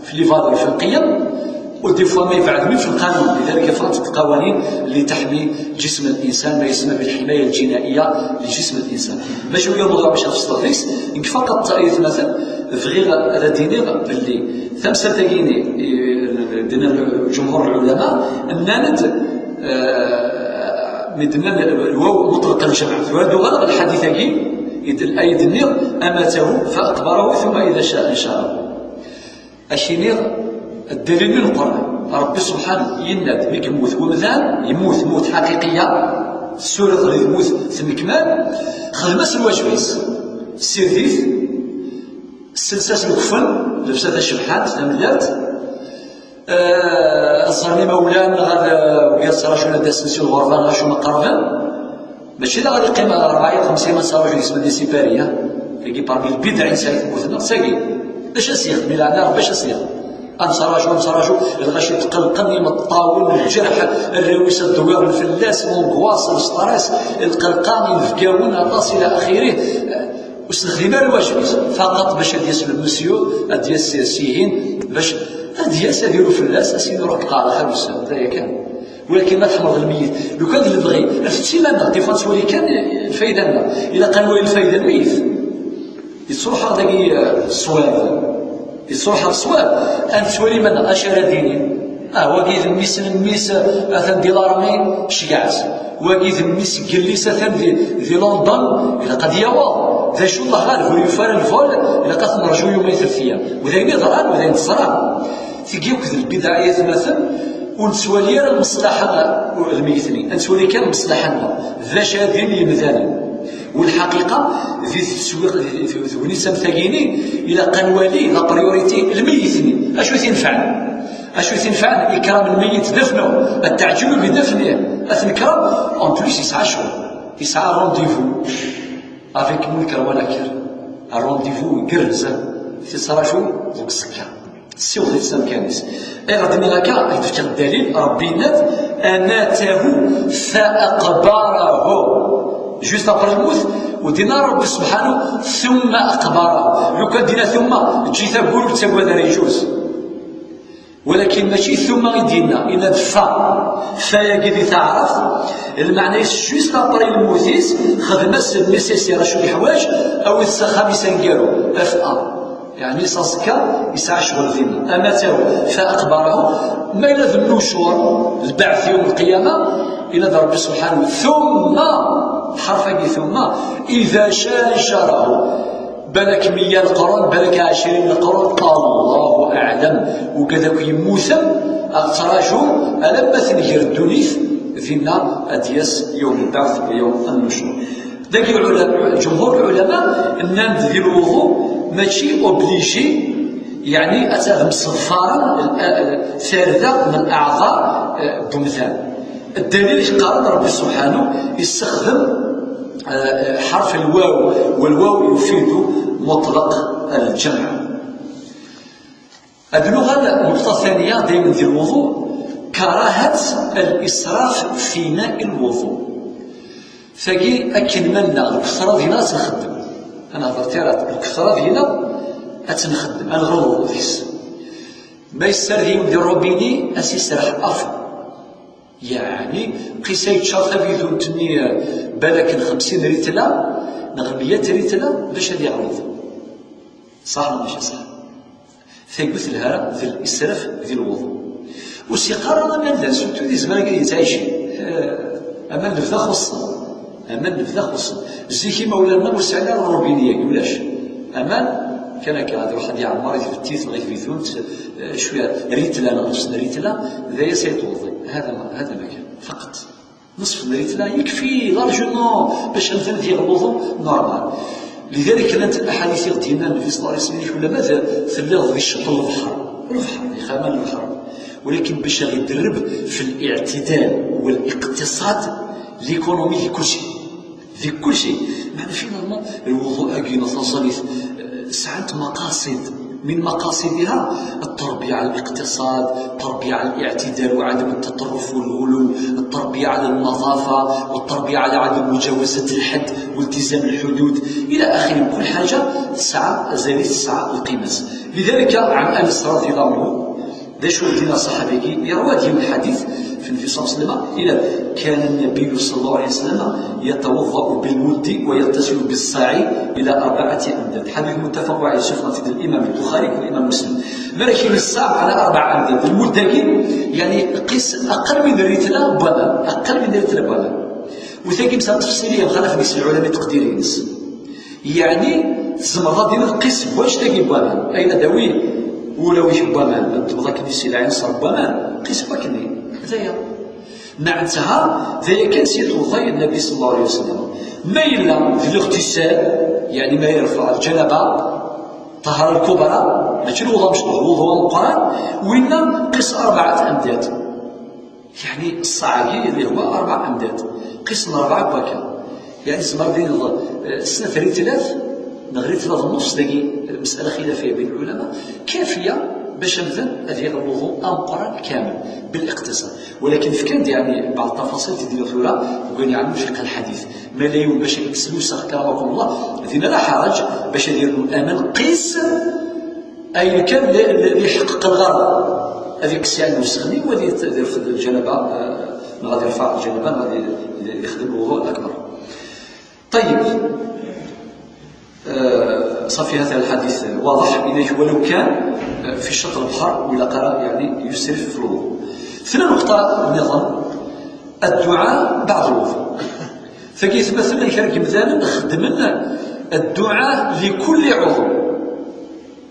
fi les valeurs, fi lqiyam, u des fois ma yebɛed même fi lqanun. لذلك فرضت القوانين اللي تحمي جسم الإنسان، ما يسمى بالحماية الجنائية لجسم الإنسان. Mačči uya lmuḍuɛ bac ad tfeṣleḍ deg-s, nekk faqat aytmaten bɣiɣ ad d-iniɣ belli tamsalt-agi-ni, i, d-nnan jumhur lɛulama, nnan-d, eh, mi d-nnan lwaw mutlaq ljemɛ, tura ad uɣaleɣ lḥadit-agi, i d-, ay d-nniɣ, amatahu fa aqbarahu thumma idha sha'a ansharahu. Ad k-iniɣ ddalil n Lqur'an. Ṛebbi subḥanahu yenna-d, mi yemmut wemdan, yemmut mut ḥaqiqiya, tessuriḍ di tmut tennekmal, xdem-as lwajeb-is, ssired-it, ssels-as lekfen, lebsa tacebḥant, tamellalt, eh, ẓẓren imawlan, neɣ ad, eh, wigad ttraǧun ad d-asen si lɣerba, neɣ acu ma qerben. Mačči d aɣ-, ad iqqim ṛebɛa xemsa ma nettṛaǧu deg-s ma d-isipari, ha? Tagi parmi lbidɛ i nesɛa i tmurt-nneɣ, d tagi. D acu ad s-yexdem i leɛna Ṛebbi, acu ad s-yexdem? Ad nettṛaǧu, ad nettṛaǧu, lɣaci tqelqen, imeṭṭawen, lǧerḥ, arraw-is ad ddewwiren fell-as, l'angoisse, le stress, lqelqa, inebgawen, aṭas, ila axirih. Ur s-nexdim ara lwajeb-is. Faqat bac ad d-yas le monsieur, ad d-yas sihin, bac ad d-yas ad iru fell-as, ad s-yini ruḥ ṭṭeq ɣer xalus, d aya kan. Walakin ma tḥemmleḍ lmeyyet, lukan d lebɣi, ad tettili iman-nneɣ, des fois nettwali kan lfayda-nneɣ. Ilaq ad nwali lfayda n lmeyyet. Yettruḥ-aɣ dagi, eh, ṣṣwab. Yettruḥ-aɣ ṣṣwab. Ad nettwali iman-nneɣ, acu ara d-inin? Ah, wagi d mmi-s n mmi-s, atan di l'armée, ceggɛet. Wagi d mmi-s n yelli-s, atan di, di London, ilaq ad yaweḍ. D acu, Allah ɣaleb, ur yufi ara lvol, ilaq ad t-nerǧu yumay tlata ayyam. U d ayen iḍran, u d ayen teẓram. Tigi akk d lbidɛa, ay atmaten, ur nettwali ara lmeṣlaḥa n lmeyyet-nni, ad nettwali kan lmeṣlaḥa-nneɣ, d acu ara d-inin yemdanen. U lḥaqiqa, di tettwi-, di, di, di tegnit am tagi-nni, ilaq ad nwali la priorité lmeyyet-nni. Acu i t-inefɛen? Acu i t-inefɛen? Ikram lmeyyet, dafneɣ, ad teɛǧeb deg dafni, ad t-nekram, en plus yesɛa ccɣel, yesɛa rendez-vous avec Munker wa Nakir. Rendez-vous igerrzen, tettṛaǧu deg uẓekka. Ssiweḍ-it s amkan-is. Ayɣer d-nniɣ akka? Ad d-fkeɣ ddalil, Ṛebbi yenna-d, amatahu fa aqbarahu. Juste après lmut, u d-yenna Ṛebbi subḥanahu, thumma aqbarahu. Lukan d-yenna thumma, eǧǧ-it ayyur, ur ttagad ara, yeǧǧuz. Walakin mačči thumma i d-yenna, yenna-d fa. Fa-yagi di taɛrabt, lmeɛna-is juste après lmut-is, xdem-as le nécessaire, acu yeḥwaǧ, awi-t s axxam-is aneggaru, F A. Yeɛni s aẓekka yesɛa ccɣel dinna. Amatahu fa aqbarahu, ma yella d nnucur, lbeɛth yawm lqiyama, yenna-d Ṛebbi subḥanahu, thumma, lḥerf-agi thumma, idha sha'a ansharahu. Balak meyya leqrun, balak ɛecrin leqrun, Allahu aɛlam. Ugad akk yemmuten, ad ttṛajun alamma tenger ddunit, dinna ad d-yas yawm lbeɛth, yawm annucur. Dagi lɛula-, jumhur lɛulama nnan-d di lwuḍu mačči obligé, yeɛni ad tadem ṣṣefara, tarda n leɛḍa, eh, n umdan. Ddalil i yeqqaren Ṛebbi subḥanahu yessexdem, eh, ḥerf lwaw, walwaw yufidu muṭleq lǧemɛ. Ad nuɣal nnuqṭa ثانية, daymen di lwuḍu, كراهة الإسراف في ماء الوضوء. Tagi akken ma nella lketṛa dinna ad tt-nxeddem. Ad nehder tira, lketṛa dinna ad tt-nxeddem, ad nɣelḍ deg-s. Ma yessared yiwen di rrobini, ad s-iserreḥ afḍal. Yeɛni, qis ad yeččar tabidunt-nni, eh, balak n xemsin ritla, neɣ meyya ritla, bac ad iɛawed. Ṣaḥ neɣ mačči ṣaḥ? Tagi ur telha ara d lisraf di lwuḍu. Ur s-yeqqar ara aman llan, surtout di zzman-agi i yettɛicin. Eh, aman lebda xuṣṣen. Aman lebda xuṣṣen. Zik imawlan-nneɣ ur sɛin ara rrubini-agi, ulac. Aman kan akka, ad iruḥ ad iɛemmer i tbettit neɣ i tbidunt, eh, cwiya ritla neɣ nus n ritla, d aya s ay tewḍi. Hada ma, hada ma kan. Faqet. Neṣf n rritla yekfi largement bac amdan ad yaɣ lwuḍu normal. Lidalik, llant laḥadit i ɣ-d-yenna Nnbi ṣella Llahu ɛalayhi wa sallam, "Yak ulama telliḍ di ccṭ n lebḥer." Lebḥer, di xaman n lebḥer. Walakin bac ad iderreb fi liɛtidal waliqtiṣad, likonomi, di kulci. Di kulci. Meɛna, finalement, lwuḍu-agi neɣ taẓallit, eh, sɛant maqasid. من مقاصدها التربية على الاقتصاد، التربية على الاعتدال وعدم التطرف والغلو، التربية على النظافة، والتربية على عدم مجاوزة الحد والتزام الحدود إلى آخره. كل حاجة تسعى، زي تسعى القيمة. لذلك عن أنس رضي الله عنه، d acu i d-yenna ṣṣaḥabi-agi? Yerwa-d yiwen lḥadit f Nnbi ṣella Llahu ɛalayhi wa sallam, yenna-d: "كان النبي صلى الله عليه وسلم يتوضأ بالمد ويغتسل بالصاع إلى أربعة أمداد." Ḥadit muttafaq ɛalayh, yessufeɣ-t-id Limam Lbuxari d Limam Muslim. Mi ara k-yini ṣṣaɛ ɛla arbaɛ amdad, lmudd-agi, yeɛni, qis aqal min rritla n waman, aqal min rritla n waman. U tagi, msal tefṣil-agi, mxalaf deg-s lɛulama i teqdir-ines. Yeɛni, tzemreḍ ad d-tiniḍ qis n wannect-agi n waman. Ayen ad d-tawi uraw-ik n waman, ad d-tebḍ akken si lɛinṣer n waman, qis n wakken-nni. D aya. Neɛtha d aya kan s yetweḍḍa Nnbi ṣella Llahu ɛalayhi wa sallam. Ma yella d liɣtisal, yeɛni ma yerfa lǧanaba, ṭṭahara lkubra, mačči lwuḍu amecṭuḥ, lwuḍu ameqqran, winna qis arbaɛat amdad. Yeɛni ṣṣaɛ-agi اللي هو أربع أمداد، qis n rebɛa n wakka. Yeɛni tzemreḍ ad d-tiniḍ, eh, snat rritlat neɣ rritla d nnus, dagi مسألة خلافية بين العلماء، كافية باش amdan ad yaɣ lwuḍu ameqqran kamel بالاقتصاد. Walakin fkan-d, yeɛni, بعض التفاصيل tiddi tura, ugan, yeɛni, fiqh lḥadit. Ma yella yiwen bac ad k-yeslusex, كرمكم الله, dinna لا حرج, bac ad yernu aman qis ayen kan li, li, li yeḥqeq lɣerḍ. Ad yekkes, yeɛni, usexni, u ad yet-, ad yerfed lǧanaba, eh, neɣ ad yerfa lǧanaba, neɣ ad y-, ad yexdem lwuḍu lakbar. طيب. آه، صافي، هذا الحديث واضح. إنك ولو كان، آه، في شط البحر ولا قرأ، يعني، يسرف في الوضوء. Tella نقطة نظام الدعاء بعد الوضوء. Tagi tma tella kra n yimdanen xeddmen الدعاء لكل عضو.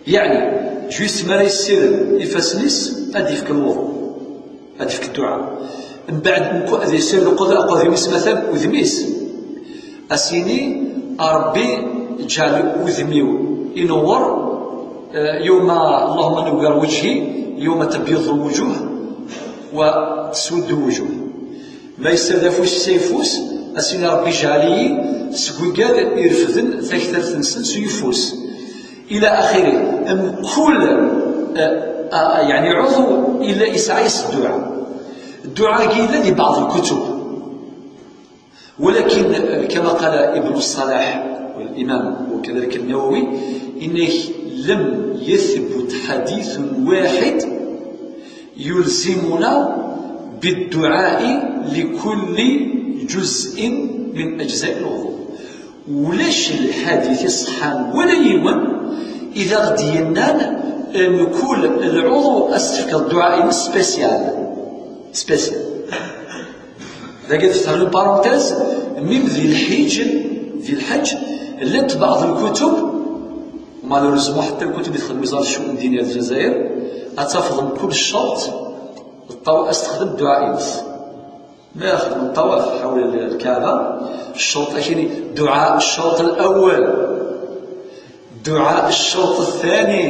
Yeɛni, juste mi ara yessired ifassen-is, ad d-yefk lwuḍu, ad d-yefk dduɛa. Mbeɛd, mku-, ad yessired uqud-, uqadim-is, matan udem-is, ad s-yini: "A Ṛebbi, ǧɛel udem-iw inewweṛ, eh, يوم اللهم نور وجهي يوم تبيض الوجوه وتسود الوجوه." Ma yessared afus-is ayeffus, ad s-yini: "Ṛebbi, ǧɛel-iyi seg wigad irefden taktart-nsen s uyeffus." إلى آخره. Mkul, eh, eh, yeɛni, ɛuḍu yella yesɛa-yas dduɛa. Dduɛa-agi yella di بعض الكتب. ولكن، eh, كما قال ابن الصلاح والإمام وكذلك النووي، إنه لم يثبت حديث واحد يلزمنا بالدعاء لكل جزء من أجزاء الوضوء. Ulac lḥadit iṣeḥḥan wala yiwen i d aɣ-d-yennan, eh, mkul lɛuḍu ad s-tefkeḍ dduɛa-ines spécial. Spécial. Dagi tefter une parenthèse, même di lḥiǧ, di lḥeǧ, llant بعض الكتب، malheureusement حتى الكتب i texdem وزارة الشؤون الدينية di Lezzayer, ad tafeḍ mkul ccerṭ, ṭṭaw-, ad s-texdem dduɛa-ines. Ma yexdem ṭṭawaf حول الكعبة, ccerṭ akini, دعاء الشوط الأول، دعاء الشوط الثاني،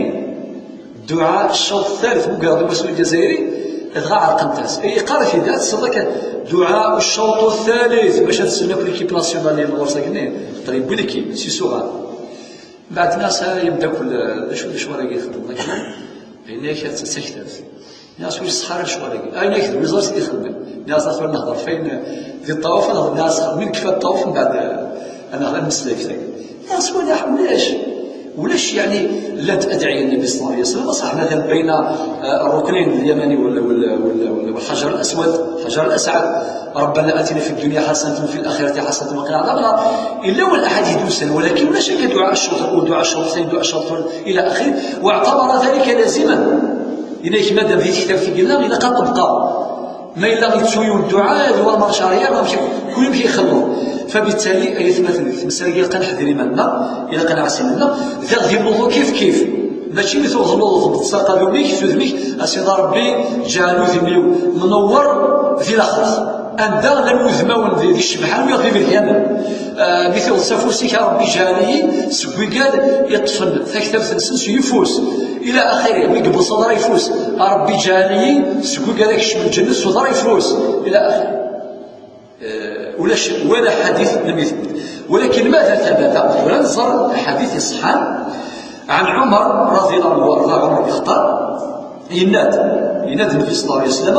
دعاء الشوط الثالث. Mugreɣ-d umassu azzayri, dɣa ɛerqent-as. Yeqqar-it-id, ad tesleḍ akka: دعاء الشوط الثالث, bac ad tsel akk l'équipe nationale n ɣur-s akken-nni, qrib win-agi, si Suɣar. Mbeɛd, nniɣ-as: "A ameddakel, d acu, d acu ara ixeddem dagi?" Yenna-ak: "Ad d taktabt." Nniɣ-as: "Ur iṣeḥḥa ara lecɣal-agi." Ay, nniɣ-ak, d wiẓar s d-ixedmen. Nniɣ-as: "Ḍafer neḥḍer fayen di ṭṭawaf, ad neḥḍer, mi nekfa ṭṭawaf, mbeɛd, eh, ad neɣ-, ad neslay fayda." Nniɣ-as: "Wala, ulac, ulac, yeɛni, llant adɛiya n Nnbi ṣella Llahu ɛalayhi wa sallam, ṣaḥ, matalan, bayna, eh, الركنين اليماني وال-, وال-, وال-, وال-, والحجر الأسود، حجر الأسعد. ربنا آتنا في الدنيا حسنة وفي الآخرة حسنة وقنا عذاب النار." Yella wal aḥadith d-yusan, walakin ulac akka duɛa ccuṭ, ur duɛa ccuṭ, duɛa ccuṭ, ila axir, واعتبر ذلك لازما. Yenna-ak, madam di tektabt i yella, ilaq ad ṭebqeɣ. Ma yella yettu yiwen duɛa, d war marche arrière, amek, kul amek ixelleḍ. Fabittali, ay atmaten, di tmesra-agi ilaq ad neḥder iman-nneɣ, ilaq ad nɛass iman-nneɣ, daɣ di lwuḍu kif kif. Mačči mi tuɣeḍ lwuḍu, tbeṭṭseḍ aqadum-ik, tudem-ik, a Sidi Ṛebbi, ǧɛel udem-iw menewwer di laxert. Anda llan wudmawen di, di ccbaḥa, wiyaḍ d iberkanen. Ah, mi tiweḍ s afus-ik, a Ṛebbi, ǧɛel-iyi seg wigad iṭṭfen taktabt-nsen s uyeffus, ila axiri. Mi yebbeṣ uḍrayfus, a Ṛebbi, ǧɛel-iyi seg wigad akecmen lǧennet s uḍrayfus, ila axiri. Eh, ulac wala ḥadit n mi tewwet. Walakin mata tabata, tura nẓer ḥadit iṣeḥḥan. عن عمر رضي الله عنه وأرضاه، عمر بن الخطاب، yenna-d, yenna-d Nnbi صلى الله عليه وسلم: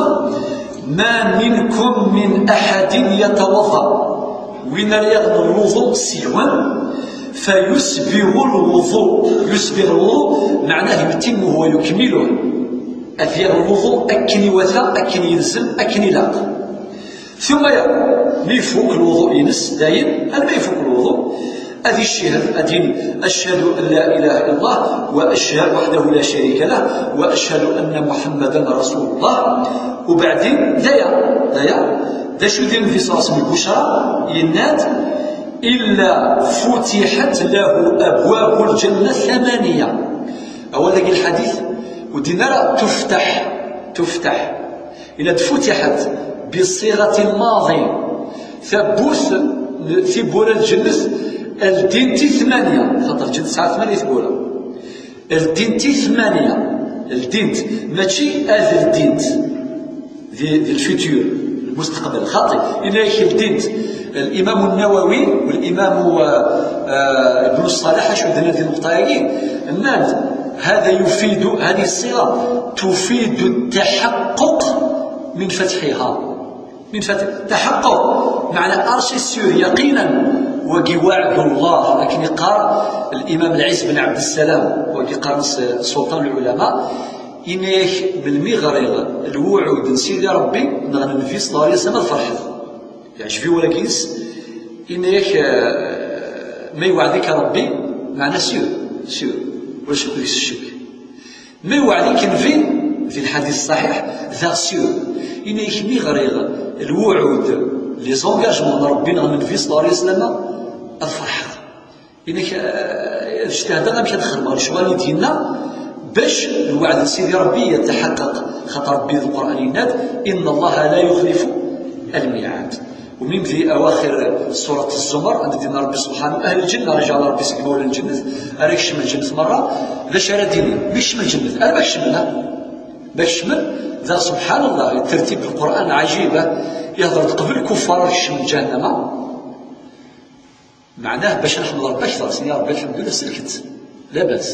ما منكم من أحد يتوضأ، win ara yaɣen lwuḍu seg-wen, فيسبغ الوضوء، يسبغ الوضوء معناه يتمه ويكمله، ad yaɣ lwuḍu akken iwata, akken yelzem, akken ilaq. ثم يقول، mi ifuk lwuḍu-ines, dayen, alma ifuk lwuḍu, ad icehhed, ad yini: أشهد أن لا إله إلا الله، وأشهد وحده لا شريك له، وأشهد أن محمدا رسول الله. Ubeɛdin, daya, daya, d acu i d-yenna Nnbi صلى الله عليه وسلم, lbucra, yenna-d: إلا فتحت له أبواب الجنة ثمانية. Awal-agi lḥadit, ur d-yenna ara تفتح، تفتح. Yenna-d فتحت بصيغة الماضي. Tawwurt, tiwwura n lǧennet, ldint i tmanya, xaṭer lǧennet tesɛa tmanya tiwwura. Ldint i tmanya, ldint, mačči ad ldint. Di, di lfutur, lmustaqbal, xaṭi. Yenna-yak ldint. الإمام النووي والإمام، آه، آه، ابن الصلاح، acu d-nnan di lnuqṭa-agi? Nnan-d: هذا يفيد، هذه الصيغة تفيد التحقق من فتحها. من فتح، تحقق، معنى أرشي سور، يقينا. وقي وعد الله، لكن يقال الإمام العز بن عبد السلام، وقي قال سلطان العلماء، إنك من مغرغ الوعود سيدي ربي، نغنى النبي صلى الله عليه وسلم الفرحة. Yeɛjeb-iyi wala-agi-ines, yenna-yak, eh, ma yewɛed-ik Ṛebbi, meɛna sûr, sûr, ulac akk deg-s ccek. Ma yewɛed-ik Nnbi, di lḥadit ṣṣaḥiḥ, daɣ sûr. Yenna-yak mi ɣriɣ lwuɛud, les engagements n Ṛebbi neɣ n Nnbi صلى الله عليه وسلم, ad ferḥeɣ. Yenna-k, eh, ad jtehdeɣ amek ad xedmeɣ lecɣal i d-yenna, bac lweɛd n Sidi Ṛebbi yetḥeqqeq, xaṭer Ṛebbi di Lqur'an yenna-d: إن الله لا يخلف الميعاد. Umim di awaxir surat Zzumar, anda d-yenna Ṛebbi subḥanahu: أهل الجنة, ara iǧɛel Ṛebbi seg imawlan n lǧennet, ara kecmen lǧennet merra, d acu ara d-inin? Mi kecmen lǧennet, alma kecmen, ha? Ma kecmen, daɣ subḥan Allah, tertib n Lqur'an ɛajib, ha? Ihḍer-d qbel kuffar ara kecmen ǧahennama. Meɛnah, bac ad nḥemd Ṛebbi akteṛ, s-nini: "Ya Ṛebbi, lḥemdullah, sellket, labas."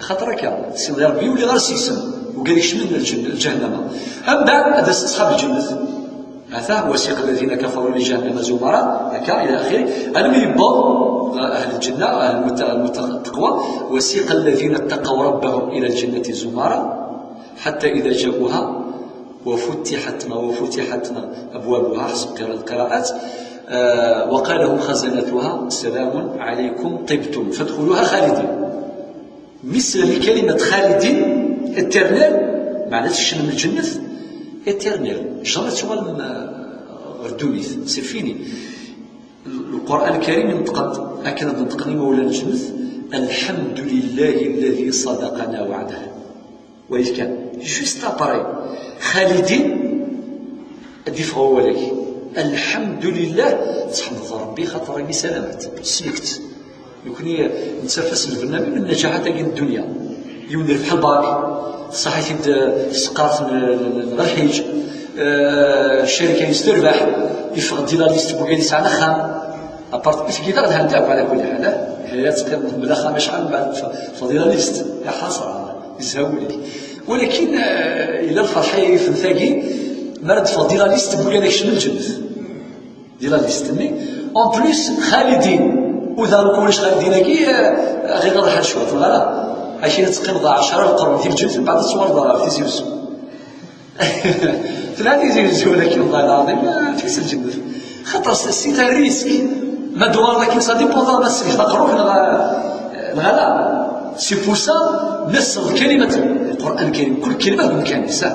Axaṭer akka, s-nini: "Ya Ṛebbi, ur lliɣ ara s yisem, ugar ikecmen lǧen-, lǧahennama." Ambeɛd, ad d-asen ṣṣḥab lǧennet. Ata, "وسيق الذين كفروا إلى جهنم زمرا", akka, ila axiri. Almi yewweḍ ɣer ahl lǧenna, ahl lmutta-, lmutta-, taqwa, "وسيق الذين اتقوا ربهم إلى الجنة زمرا حتى إذا جاءوها وفتحت، وفتحت أبوابها", حسب قراءة القراءات، آه، "وقال لهم خزنتها سلام عليكم طبتم فادخلوها خالدين". Mi slan i kalimat xalidin, éternel, meɛna tkecmem lǧennet, éternel. Jamais ad tuɣalem, ah, ɣer ddunit. C'est fini. Lqur'an Lkarim yenṭeq-d, akken ad neṭqen imawlan n lǧennet: "الحمد لله الذي صدقنا وعده". Wayeḍ kan, juste après, xalidin, ad d-iffeɣ wawal-agi. Lḥemdulillah, tḥemdeḍ Ṛebbi xaṭer imi salamet, slekt. Nekni nettaf-as lbernamij n nnaǧaḥat-agi n ddunya. Yiwen yerbeḥ lbak, tṣaḥ-it-id, eh, tseqqart n, n, n, n lḥiǧ, eh, ccarika-ines terbeḥ, iffeɣ-d di la liste n wigad yesɛan axxam. Apart, i tgiḍ ad hant akk, ɛla kulli ḥal, eh? Haya teqqimeḍ mebla axxam acḥal, mbeɛd f-, teffeɣ di la liste. Ya ḥasra, yezha wul-ik. Walakin, eh, yella lferḥ ay yifen tagi, mi ara d-teffeɣ di la liste n wigad ikecmen lǧennet. Di la liste-nni, en plus, xalidin. Ur d aru ulac xalidin-agi, eh, ɣiɣ ad ḥal cwiṭ, neɣ ala? Akken ad teqqimeḍ ɛecra lqern di lǧennet, mbeɛd ad tuɣaleḍ ɣer Tizi Wezzu. Tella Tizi Wezzu, walakin, wallahi lɛaḍim, ah, tfis lǧennet. Xaṭer c'est, c'est un risque. Ma d-tuɣaleḍ akken, ça dépend, ma tsellkeḍ aqerru-k neɣ, neɣ ala. C'est pour ça, ma tessneḍ kalimat n Lqur'an Lkarim, kul kalima deg umkan-is, ah.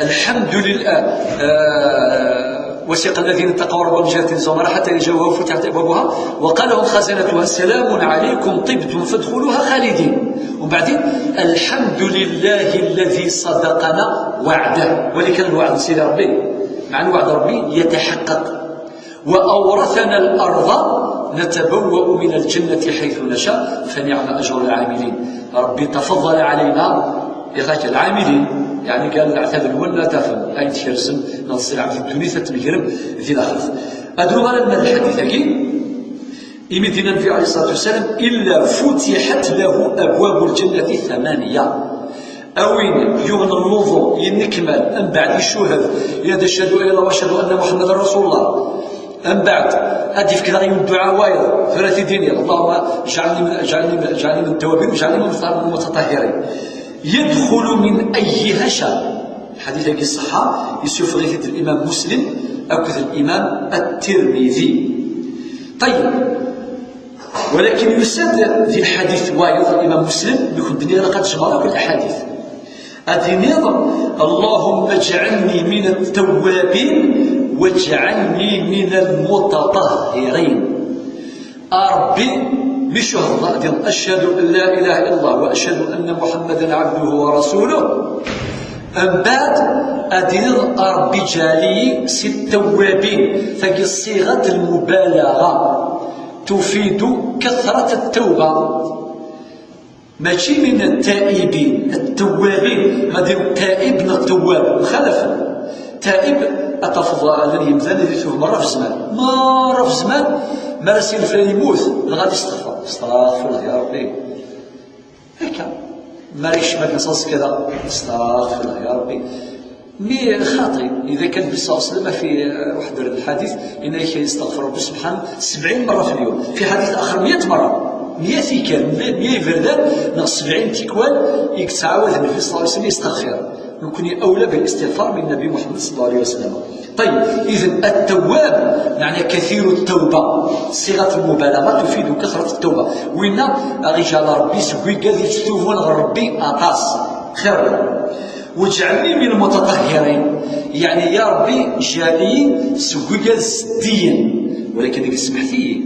الحمد لله، آه، "وسيق الذين اتقوا ربهم إلى جنة زمرا حتى إذا جاءوها وفتحت أبوابها وقال لهم خزنتها سلام عليكم طبتم فادخلوها خالدين". وبعدين: "الحمد لله الذي صدقنا وعده". Wali kan lweɛd n Sidi Ṛebbi. عن وعد ربي يتحقق. وأورثنا الأرض نتبوأ من الجنة حيث نشاء فنعم أجر العاملين. ربي تفضل علينا يا ذاك العاملين، يعني قال العتاب ولا تفهم أي تشرسم نصير عبد الدنيا تتنقرب ذي الآخرة. أدرو غير أن الحديث أكيد إمدنا النبي عليه الصلاة والسلام إلا فتحت له أبواب الجنة ثمانية. Awin yuɣen lwuḍu yennekmal, mbeɛd icuhed, yenna-d: "Ashhadu an la ilaha illallah wa ashhadu anna Muhammadan rasulullah." Mbeɛd ad d-ifk daɣ yiwen dduɛa wayeḍ, tura t-id-iniɣ: "Allahumma ij'alni min, ij'alni min, ij'alni min at-tawwabin, waj'alni min al-mutatahhirin." Yadxulu min ayyiha sha. Lḥadit-agi ṣṣeḥḥa, yessufeɣ-it-id Imam Muslim akked Imam At-Tirmidhi. Ṭayyeb. Walakin yusa-d di lḥadit wayeḍ, Imam Muslim, mi kent-nniɣ ilaq ad tjemɛeḍ akk lḥadit. Ad tiniḍ: "Allahumma ij'alni min at-tawwabin, waj'alni min al-mutatahhirin." A Ṛebbi, mi cuhdeḍ ad tiniḍ: "Ashhadu an la ilaha illallah wa ashhadu anna Muhammadan abduhu wa rasuluh." Mbeɛd ad tiniḍ: "A Ṛebbi, ij'alni min at-tawwabin." Tagi ṣiɣat lmubalaɣa. Tufidu kathrat ttawba. Mačči min ttaibin, ttawwabin. Ma d ttaib neɣ ttawwab, mxalafen. Taib, ad tafeḍ ala n yimdanen ad itub merra f zzman. Merra f zzman, mi ara s-yini flan yemmut, dɣa ad isteɣfer. Astaɣfirullah ya Ṛebbi. Akka. Mi ara yekcem akken s-, s kada, astaɣfirullah ya Ṛebbi. Mi xaṭi, إذا كان النبي صلى الله عليه وسلم في واحد الحديث إنه يستغفر ربه سبحانه سبعين مرة في اليوم، في حديث آخر مية مرة، مية tikkal, mya iberdan neɣ sebɛin tikwal i yettɛawad Nnbi صلى الله عليه وسلم يستغفر. Nekni أولى بالاستغفار من النبي محمد صلى الله عليه وسلم. طيب، إذن التواب معنى كثير التوبة، صيغة المبالغة تفيد كثرة التوبة. Winna aɣ-iǧɛel Ṛebbi seg wigad yetttubunen ɣer Ṛebbi aṭas. Xir. "Waj'alni min al-mutatahhirin", yeɛni, ya Ṛebbi, ǧɛel-iyi seg wigad zeddigen. Walakin deg smeḥt-iyi.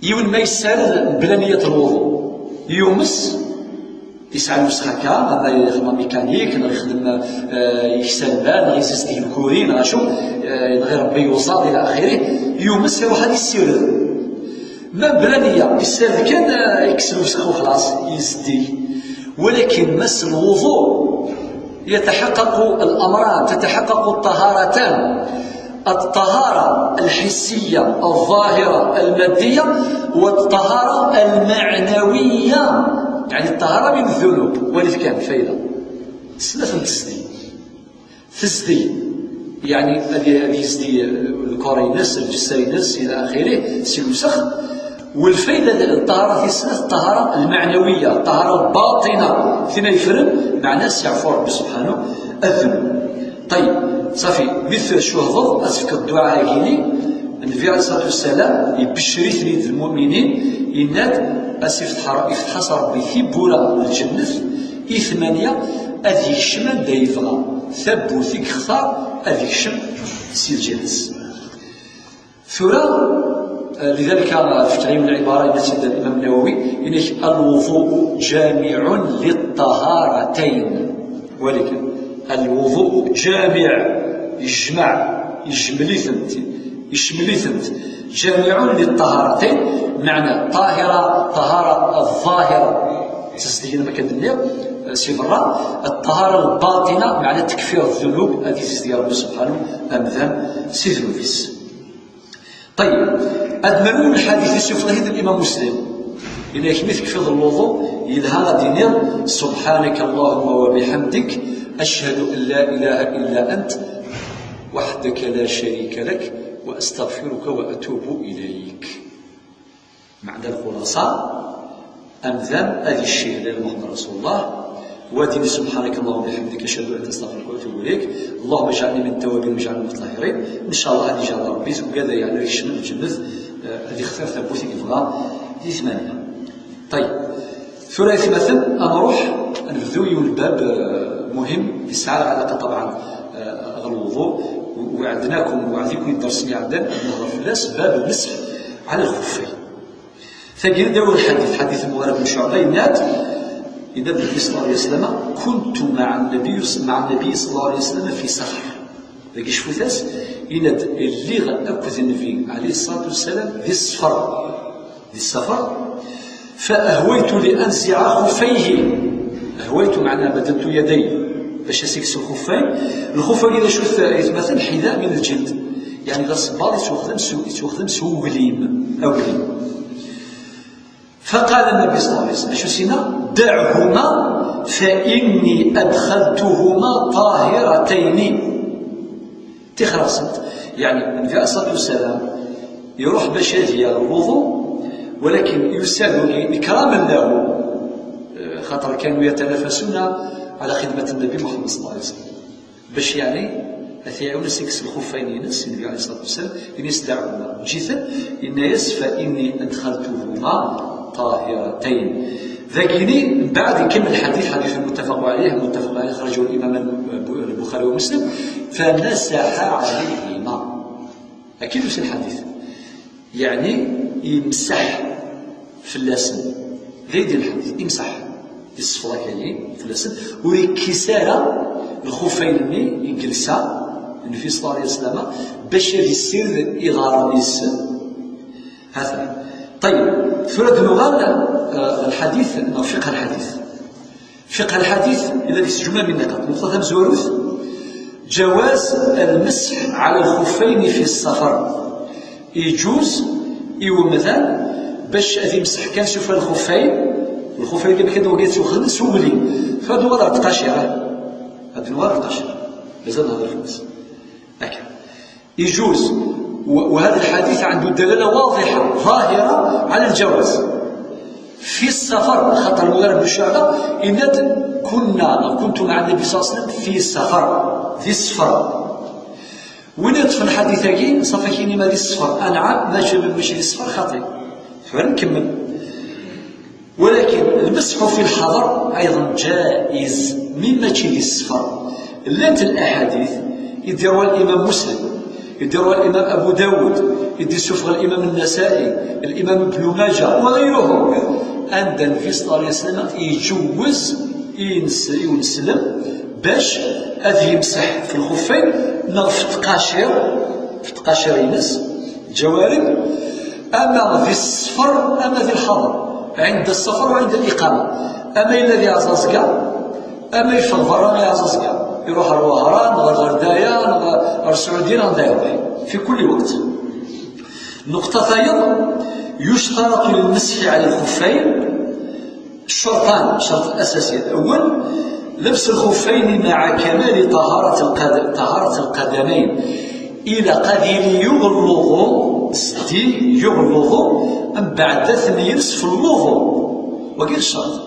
Yiwen ma yessared mebla niyyat lwuḍu, yumes, yesɛa lwesx akka, ama yexdem mécanique, neɣ yexdem, eh, yeksa lmal, neɣ yezzdeg lkuri, neɣ acu, eh, neɣ irebbi yuẓaḍ, ila axiri, yumes, iruḥ ad yessired. Ma mebla niyya, yessared kan, eh, yekkes lwesx u xlaṣ, yezzdeg. Walakin ma s lwuḍu, يتحقق الأمران، تتحقق الطهارتان، الطهارة الحسية الظاهرة المادية، والطهارة المعنوية، يعني الطهارة من الذنوب. Wadif kan fayda. Snat n tezdeg. Tezdeg, يعني ad, ad yezdi lkor-ines, lǧessa-ines, إلى آخره, si lwesx. Walfayda n ṭṭahara tis snat, ṭṭahara lmeɛnawiya, ṭṭahara lbaṭina, tin ay yeffren, meɛna ad s-yeɛfu Ṛebbi subḥanu ddnub. Ṭayyeb, ṣafi, mi tcuhdeḍ, ad tefkeḍ dduɛa-agi-ni, Nnbi ɛalayhi ṣṣalatu wassalam ibeccer-iten-id lmuminin, yenna-d, as ifteḥ, ifteḥ-as Ṛebbi tiwwura n lǧennet i tmanya, ad yekcem anda yebɣa, tawwurt i yextar ad yekcem si lǧal-is. Tura, eh, lidalika, eh, tefka yiwen lɛibara, yenna-tt-id Limam Nawawi, yenna-k: "Alwuḍu'u ǧamiɛun liṭṭaharatayn." Walakin, alwuḍu'u ǧamiɛ, yejmeɛ, yejmel-itent, yecmel-itent. Ǧamiɛun liṭṭaharatayn, meɛna ṭṭahira, ṭṭahara ẓẓahira, tezdigin, ma kan d-nniɣ, eh, si berra, ṭṭahara lbaṭina, meɛna tekfir ddunub, ad yezdig Ṛebbi subḥanu amdan si ddnub-is. Ṭayyeb, ad d-nernu lḥadit i s-yufeḍ-it-id Limam Muslim. Yenna-k mi tekfiḍ lwuḍu, yelha ad d-tiniḍ: "سبحانك اللهم وبحمدك، أشهد أن لا إله إلا أنت، وحدك لا شريك لك، وأستغفرك وأتوب إليك." Meɛna lxulaṣa, amdan ad iccih la ilaha illallah Muḥemmed Rasulullah, wa ad yini: "سبحانك اللهم وبحمدك، أشهد أن لا إله إلا أنت، أستغفرك وأتوب إليك، اللهم اجعلني من التوابين واجعلني من المتطهرين." Ncallah ad iǧɛel Ṛebbi deg wigad, yeɛni, ad ikecmen lǧennet, eh, ad ixtir tawwurt i yebɣa di tmanya. Ṭayyeb. Tura, aytmaten, ad nruḥ, ad nebdu yiwen lbab, eh, muhim, yesɛa lɛalaqa, ṭabɛan, eh, ɣer lwuḍu, وعدناكم, وعديكم الدرس اللي عدى, ad nehḍer fell-as, باب المسح على الخفين. Tagi d awal lḥadit, ḥadit Muɣira bin Cuɛba, yenna-d, yenna-d Nnbi ṣalla Llahu ɛalayhi wa sallam: "كنت مع النبي، مع النبي صلى الله عليه وسلم في سفر." Dagi cfut-as, yenna-d: "Lliɣ akked Nnbi, ɛalayhi ṣṣalatu wassalam, di ṣṣfer, di ṣṣfer, fa ahwaytu li anzi'a xuffayhi." Ahwaytu meɛna madadtu yaday, bac ad s-ikkes lxuffayn. Lxuffayn d acu-t? Aytmaten, ḥida min lǧild. Yeɛni d asebbaḍ yettwaxdem s, yettwaxdem s uglim, aglim. فقال النبي صلى الله عليه وسلم, acu s-yenna? "دعهما فإني أدخلتهما طاهرتين." Tixer-asent, yeɛni, Nnbi ɛalayhi ṣṣalatu wassalam iruḥ bac ad yaɣ lwuḍu, walakin yusa-d wagi ikraman lahu, eh, xaṭer كانوا يتنافسون على خدمة النبي محمد صلى الله عليه وسلم. Bac yeɛni ad t-iɛiwen ad s-ikkes lxuffayn-ines, Nnbi ɛalayhi ṣṣalatu wassalam, yenna-yas: "Dɛuhuma, eǧǧ-iten", yenna-yas: "فإني أدخلتهما طاهرتين." Dagini, mbeɛd ikemmel lḥadit, حديث متفق عليه، متفق عليه، أخرجه الإمام البخاري ومسلم، "فمسح عليهما". Akka i d-yusa lḥadit. Yeɛni, yemseḥ fell-asen. D ayen d lḥadit, imseḥ. Yessefḍ akka-yi fell-asen. Ur yekkis ara lxuffayn-nni i yelsa Nnbi ṣella Llahu ɛalayhi wa sallam, bac ad yessired iḍarren-is. Hata. Ṭayyeb, tura ad nuɣal, eh, ɣer lḥadit, neɣ fiqh lḥadit. Fiqh lḥadit, yella deg-s ǧumla min niqaṭ. Nnuqṭa tamezwarut, جواز المسح على الخفين في السفر. Iǧuz i umdan bac ad imseḥ kan s ufan lxuffayn, lxuffayn kan, kan wagi ad tt-uxdem s uglim. Tura ad nuɣal ɣer tqacir, ad nuɣal ɣer tqacir. Mazal nehder fell-as. Akka. يجوز. و-، وهذا الحديث عنده دلالة واضحة ظاهرة على الجواز. في السفر، خاطر المغيرة بن شعبة، إن كنا، كنت مع النبي صلى الله عليه وسلم في سفر، في السفر. وين يطفي الحديث هاكي؟ صافي كاين ما دي السفر. أنعم، ماشي، ماشي دي السفر، خاطي. فنكمل. ولكن المسح في الحضر أيضا جائز، مما تشي السفر. لات الأحاديث يديرها الإمام مسلم، يديرها الإمام أبو داود، يدي سفر الإمام النسائي، الإمام ابن ماجه وغيرهم. عند النبي صلى الله عليه وسلم يجوز ينس-، ينسلم باش أذ يمسح في الخفين، نغ في التقاشير، في التقاشير ينس، الجوارب، أما في السفر، أما في الحضر، عند السفر وعند الإقامة. أما إلا ذي عزازقة، أما يفضل برا ذي عزازقة، يروح الوهران، غير غردايا، غير السعودية، غير داير في كل وقت. نقطة أيضا، يشترط للمسح على الخفين شرطان، الشرط الأساسي الأول: لبس الخفين مع كمال طهارة القد-، طهارة القدمين. إلى قد يغلظ، سدي يغلظ، من بعد ثنيرس في اللغو. وقيل الشرط.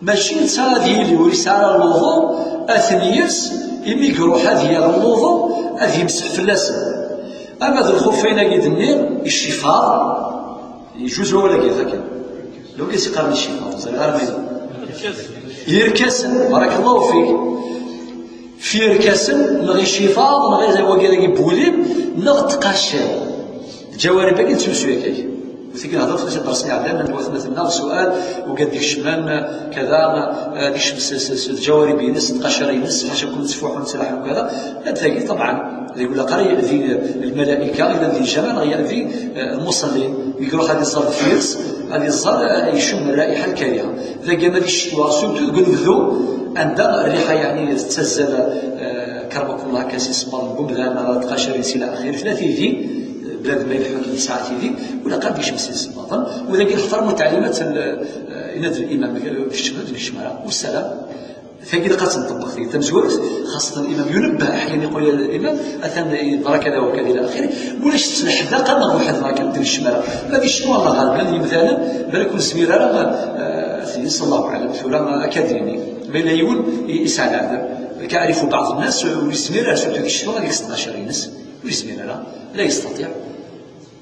ماشي نتا هذه اللي وريس على اللغو، أثنيرس، إمي يروح هذه اللغو، هذه يمسح في اللسان. أما ذو الخفين قد النير، الشفاء، يجوز ولا كيف هكا؟ لو كان سيقرن الشفاء، زي غير ما يزال. يركسن، بارك الله فيك. في يركسن، نغي الشفاء، نغي زي وقال لك بوليم، نغ تقاشر. الجوارب باقي نتمسوا هكاك. وثيك نهضر في الدرس اللي عندنا، من وثنا ثنا سؤال، وقال ديك الشمال، كذا، آه، ديك الشمس، س-، س-، الجوارب ينس، تقاشر ينس، حاشا كل تفوح ونسرح وكذا. هاد ثاقي طبعًا. يقول لك: "راه يأذي الملائكة إلى ذي الجمال، راه يأذي، آه، المصلي." يقولوا: "هذه الزر فيرس، هذه الزر، آه، يشم الرائحة الكريهة." إذا كان هذه الشتوى، سورتو تقول نبذو عندها الريحة، يعني، تتزل، آه، كرمكم الله، كاسي سمار، قمدان، تقاشر، إلى آخره. ثلاثة يدي، بلاد ما يلحق ساعة يدي، ولا قام بيش مسيس الباطن، وإذا كان احترموا تعليمات ال-، آه، إناد الإمام، آه، في الشمال، في الشمال، والسلام. Tagi ilaq ad tt-nṭebbeq tagi tamezwarut, xaṣṣa imam yunebbeḥ, aḥyan iqul الإمام: "Atan yeḍra kada wa kada" إلى آخره. Ulac ttleḥdaqa neɣ waḥed neɣ kan deg ccmara. Ma di ccetwa, Allah ɣaleb, llan yimdanen, balak ur nezmir ara, eh, ad t-yens, Allahu aɛlam, tura akka d-yini. Ma yella yiwen i-, yesɛa leɛdam. Akka أعرف بعض الناس ur yezmir ara, surtout di ccetwa, ad ikkes tqacer-ines. Ur yezmir ara. لا يستطيع.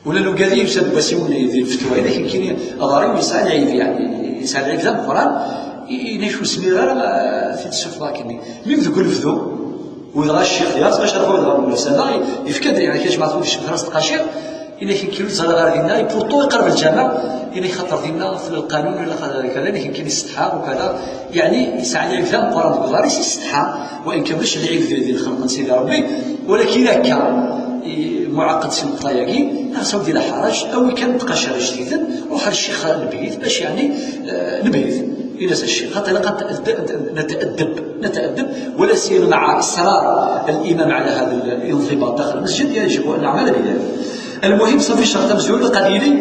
Ula d ugadi yusa-d wasiwen di lfetwa, ila kini aḍar-iw yesɛa lɛib, yeɛni, yesɛa lɛib d ameqqran, i-, inek ur zmireɣ ara, eh, ad t-id-ssufɣeɣ akkenni. Mi deg unebdu, u dɣa ccix, yas bac ara ɣur dɣa ulasan, dɣa yefka-d, yeɛni, kacmeɣ-t ur d-icemmex ara s tqacirt, Ina-k nekkini ur ẓriɣ ara dinna, i pourtant iqerreb lǧameɛ, ina-k xaṭer dinna tella lqanun, ila xaṭer kada, ina-k nekkini yessetḥa ukada, yeɛni yesɛa lɛib d ameqqran deg uḍar-is, yessetḥa, wa in kan ulac lɛib di, di lxelq n Sidi Ṛebbi, walakin akka, i, muɛaqed si lmeqṭa-yagi, neɣ saw di laḥraǧ, awi kan tqacar ijdiden, ruḥ ar ccix n lbeyt, bac yeɛni, eh, lbeyt. Ina-s a ccix, xaṭer ilaq ad ntaɛeddeb, ntaɛeddeb, ولا سيما مع إصرار الإمام على هذا الانضباط داخل المسجد، يجب أن نعمل بذلك. المهم، صافي، الشرط مزول قد يلي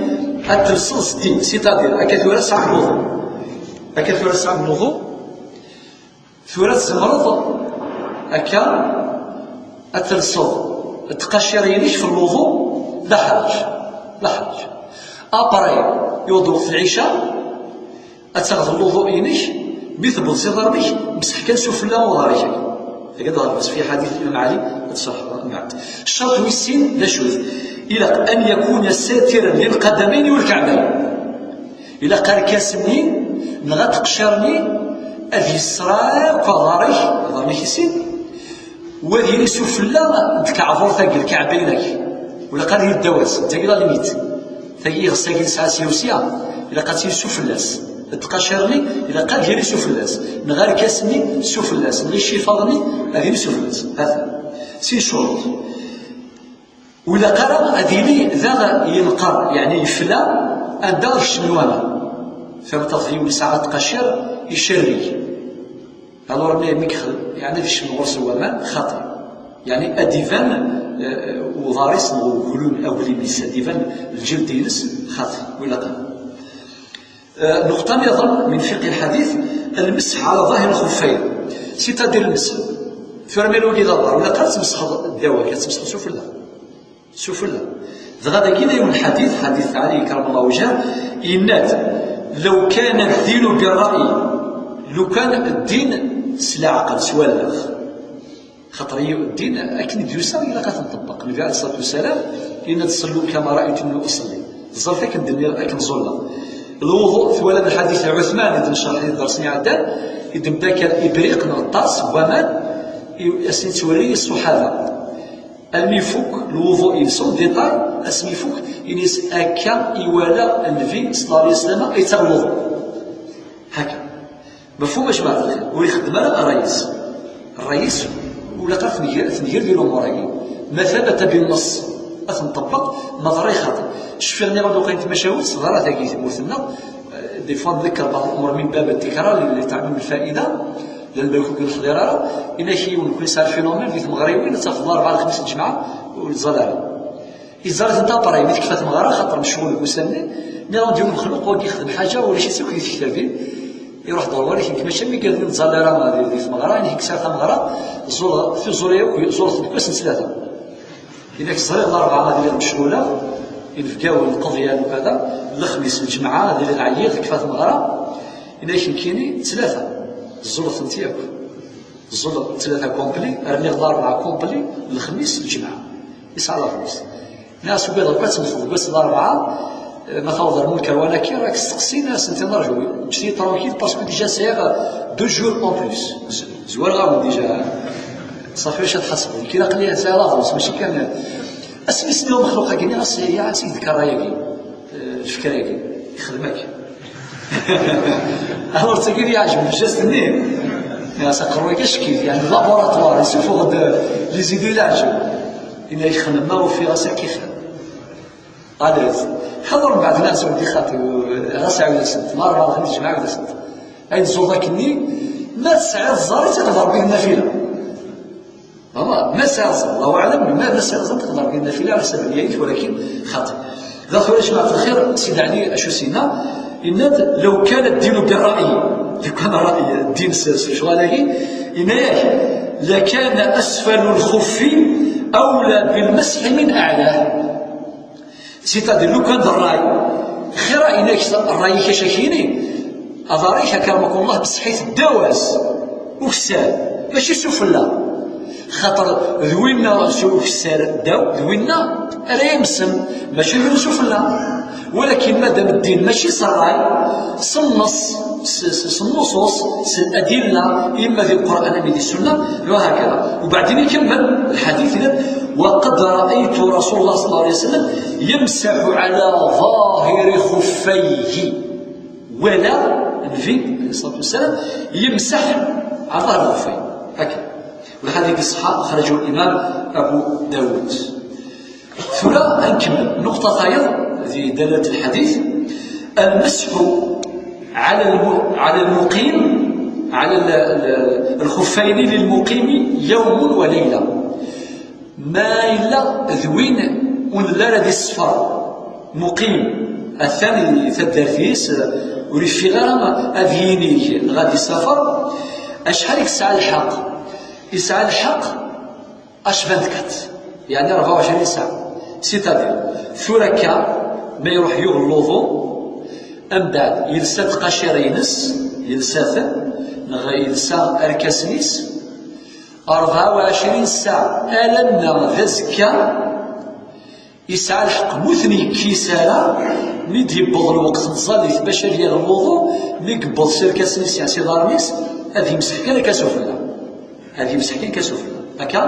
هاد تلصص دي، c'est-à-dire، هكا ثورة ساعة الوضوء. هكا ثورة ساعة الوضوء. ثورة الزمرض. هكا. التلصص. التقاشير يليش في الوضوء. لا حرج. لا حرج. أبري يوضو في العشاء. Ad taɣeḍ lwuḍu-inek, mi tewweḍ s iḍarren-ik, mseḥ kan sufella uḍar-ik. Tagi d aɣerbaz fi ḥadit Imam Ɛli, ad tṣaḥ mbeɛd. Ccerṭ wis sin, d acu-t? Ilaq أن يكون ساترا للقدمين والكعبين. Ilaq arkas-nni, neɣ aqeccer-nni, ad yesser akk aḍar-ik, aḍarren-ik i sin, Wa ad yili sufella n tkeɛburt-agi, lkeɛba-inek. Ur ilaq ad yili ddaw-as, d tagi la limite. Tagi iɣes-agi nesɛa s yawsiya, ilaq ad tili sufella-s. Tqacirt-nni, ilaq ad yili sufella-s. Neɣ arkas-nni, sufella-s. Neɣ icifaḍ-nni, ad yili sufella-s. Hata. Sin ccuruṭ. Ur ilaq ara ad yili daɣ yenqer, yeɛni yefla, anda ad kecmen waman. Fehmeḍ, yiwen yesɛa tqacirt, icerrig. Alors, mi, mi yexdem, yeɛni ad yekcem ɣur-s waman, xaṭi. Yeɛni ad d-iban, eh, uḍar-is neɣ uglim, aglim-is, ad d-iban lǧeld-ines, xaṭi, ur ilaq ara. Eh, nnuqṭa nniḍen من فقه الحديث، المسح على ظاهر الخفين. C'est-à-dire المسح. Tura ma yella wagi d aḍar, ur ilaq ara ad tmesxeḍ ddaw-ak, ad tmesxeḍ sufella. Sufella. Dɣa dagi d yiwen lḥadit, ḥadit Ɛli, كرم الله وجهه, yenna-d: لو كان الدين بالرأي, lukan ddin s leɛqel, s wallaɣ. Xaṭer ddin akken i d-yusa, ilaq ad t-nṭebbeq. Nnbi عليه الصلاة والسلام yenna-d: صلوا كما رأيتموني أصلي. Ẓẓallet akken d-nniɣ, akken ẓẓulleɣ. Lwuḍu, twalam lḥadit n Ɛuthman i d-necreḥ di ddersen iɛeddan, i d-mdakkal ibriq neɣ ṭṭas n waman, i, asen-ittwali ṣṣuḥaba. Almi ifuk lwuḍu-ines en détail, asmi ifuk, ini-as: akka i wala Nnbi صلى الله عليه وسلم yettaɣ lwuḍu. Haka. Mefhum, a jmaɛt lxir? Ur ixeddem ara ṛṛay-is. Ṛṛay-is, ur ilaq ara tnger, tnger di lumuṛ-agi. Ma ثبت بالنص, ad t-nṭebbeq, ma ḍra ixaṭi. Cfiɣ nniɣ-d uqayen tmacahut, teḍra tagi i tmurt-nneɣ. Des fois nḍekker بعض الأمور من باب التكرار لتعميم الفائدة. Llan balak ur k-d-neḥḍir ara, inak yiwen, nekkni nesɛa lfinumil di tmeɣriwin, ad tafeḍ larebɛa, lexmis, lǧemɛa, ur yeẓẓal ara. Yeẓẓal-itent après, mi tekfa tmeɣra, xaṭer mecɣul deg ussan-nni, nniɣ-awen-d yiwen n umexluq, wagi yexdem ḥaǧa, ulac-itt akk di tektabin, iruḥ-d ɣer wara, inek mačči mi yella ur neẓẓal ara di, di tmeɣra, inek sɛiɣ tameɣra, ẓẓul-, tiẓuri akk, ẓẓulleɣ-tent deg wass n ttlata. Inak ẓriɣ larebɛa ad iliɣ mecɣuleɣ, inebgawen, lqeḍyan, ukada, lexmis, lǧemɛa, ad iliɣ ɛyiɣ, tekfa tmeɣra, inak nekkini ttlata, ẓẓulleɣ-tent yakk. Ẓẓulleɣ ttlata complet, rniɣ larebɛa complet, lexmis, lǧemɛa. Yesɛa larebɛa. Nniɣ-as ugadeɣ akk ad temmteḍ deg wass n larebɛa, eh, ma tawḍeḍ ɣer Munker wanaki, rak steqsin, ad sen-tiniḍ rju, ǧǧet-iyi tranquille, parce que déjà sɛiɣ deux jours en plus. Z-, zwareɣ-awen déjà. Ṣafi, acu ad tḥasbeḍ? Nekk ilaq-iyi sɛiɣ larebɛa, mačči kan, eh, asmi s-nniɣ umexluq-agi, nniɣ-as, ya, ad tt-id-ḍekker ayagi, eh, lfekra-agi, ixdem-ak. Alors, tagi i yeɛjeb lǧast-nni. Nniɣ-as aqerru-agi acek-it, yeɛni laboratoire, yessufeɣ-d les idées leɛǧeb. Yenna-ak xdem ma ufiɣ-as akka ixdem. Allez. Ḥaḍer mbeɛd nniɣ-as a wdi xaṭi, ɣas ɛiwed-asent, larebɛa, lxmis, lǧemɛa ɛiwed-asent. Ayen tẓuḍ akkenni, ma tesɛiḍ ẓẓer-itt ad tḍerb-it nnafila. Vraiment, ma tesɛiḍ ẓẓer, Allahu aɛlam, ma, ma tesɛiḍ ẓẓer, tqedreḍ di nnafila, ɛla ḥsab nniya-ik, walakin xaṭi. Da tura, jmaɛt lxir, Sidi Ɛli acu s-yenna? Yenna-d: لو كان الدين بالرأي, لو كان الرأي, ddin s, s lecɣal-agi, yenna-yak: لكان أسفل الخف أولى بالمسح من أعلاه. C'est-à-dire, lukan d ṛṛay, xir a inak ṛṛay-ik acu ak-yini, aḍar-ik, أكرمكم الله, mseḥ-it ddaw-as, ukessar, mačči sufella. Xaṭer d winna s ukessar ddaw, d winna ara yamsen, mačči d win sufella. Walakin madam ddin mačči s ṛṛay, s nneṣ, s, s, s nnuṣuṣ, s ladilla, imma di Lqur'an, imma di Ssunna, wa hakada. Ubeɛdin ikemmel lḥadit, yenna-d: وقد رأيت رسول الله صلى الله عليه وسلم يمسح على ظاهر خفيه. Walaɣ Nnbi, alayhi ṣṣalatu wassalam, yemseḥ ɛala ḍahir lxuffayn. Akka. Lḥadit ṣṣeḥḥa, axrajahu Imam Abu Dawud. Tura ad nkemmel nnuqṭa tayeḍ di dalalat lḥadit: المسح على الم-، على المقيم، على ال-، ال-، الخفين للمقيم يوم وليلة. Ma yella d win ur nelli ara di ssefar, muqim, atan di taddart-is, ur yeffiɣ ara ad yinig neɣ ad isafer, acḥal i yesɛa lḥeqq? Yesɛa lḥeqq H vingt-quatre, yeɛni rebɛa u ɛecrin saɛa. C'est-à-dire, tura akka, ma iruḥ yuɣ luḍu, mbeɛd yelsa tqacir-ines, yelsa-ten, neɣ yelsa arkasen-is, rebɛa u ɛecrin saɛa, alamma d azekka, yesɛa lḥeqq, mu ten-yekkis ara, mi d-yewweḍ lweqt n tẓallit bac ad yaɣ luḍu, mi yewweḍ s irkasen-is, yeɛni s iḍarren-is, ad yemseḥ kan akka sufella. Ad yemseḥ kan akka sufella. Akka?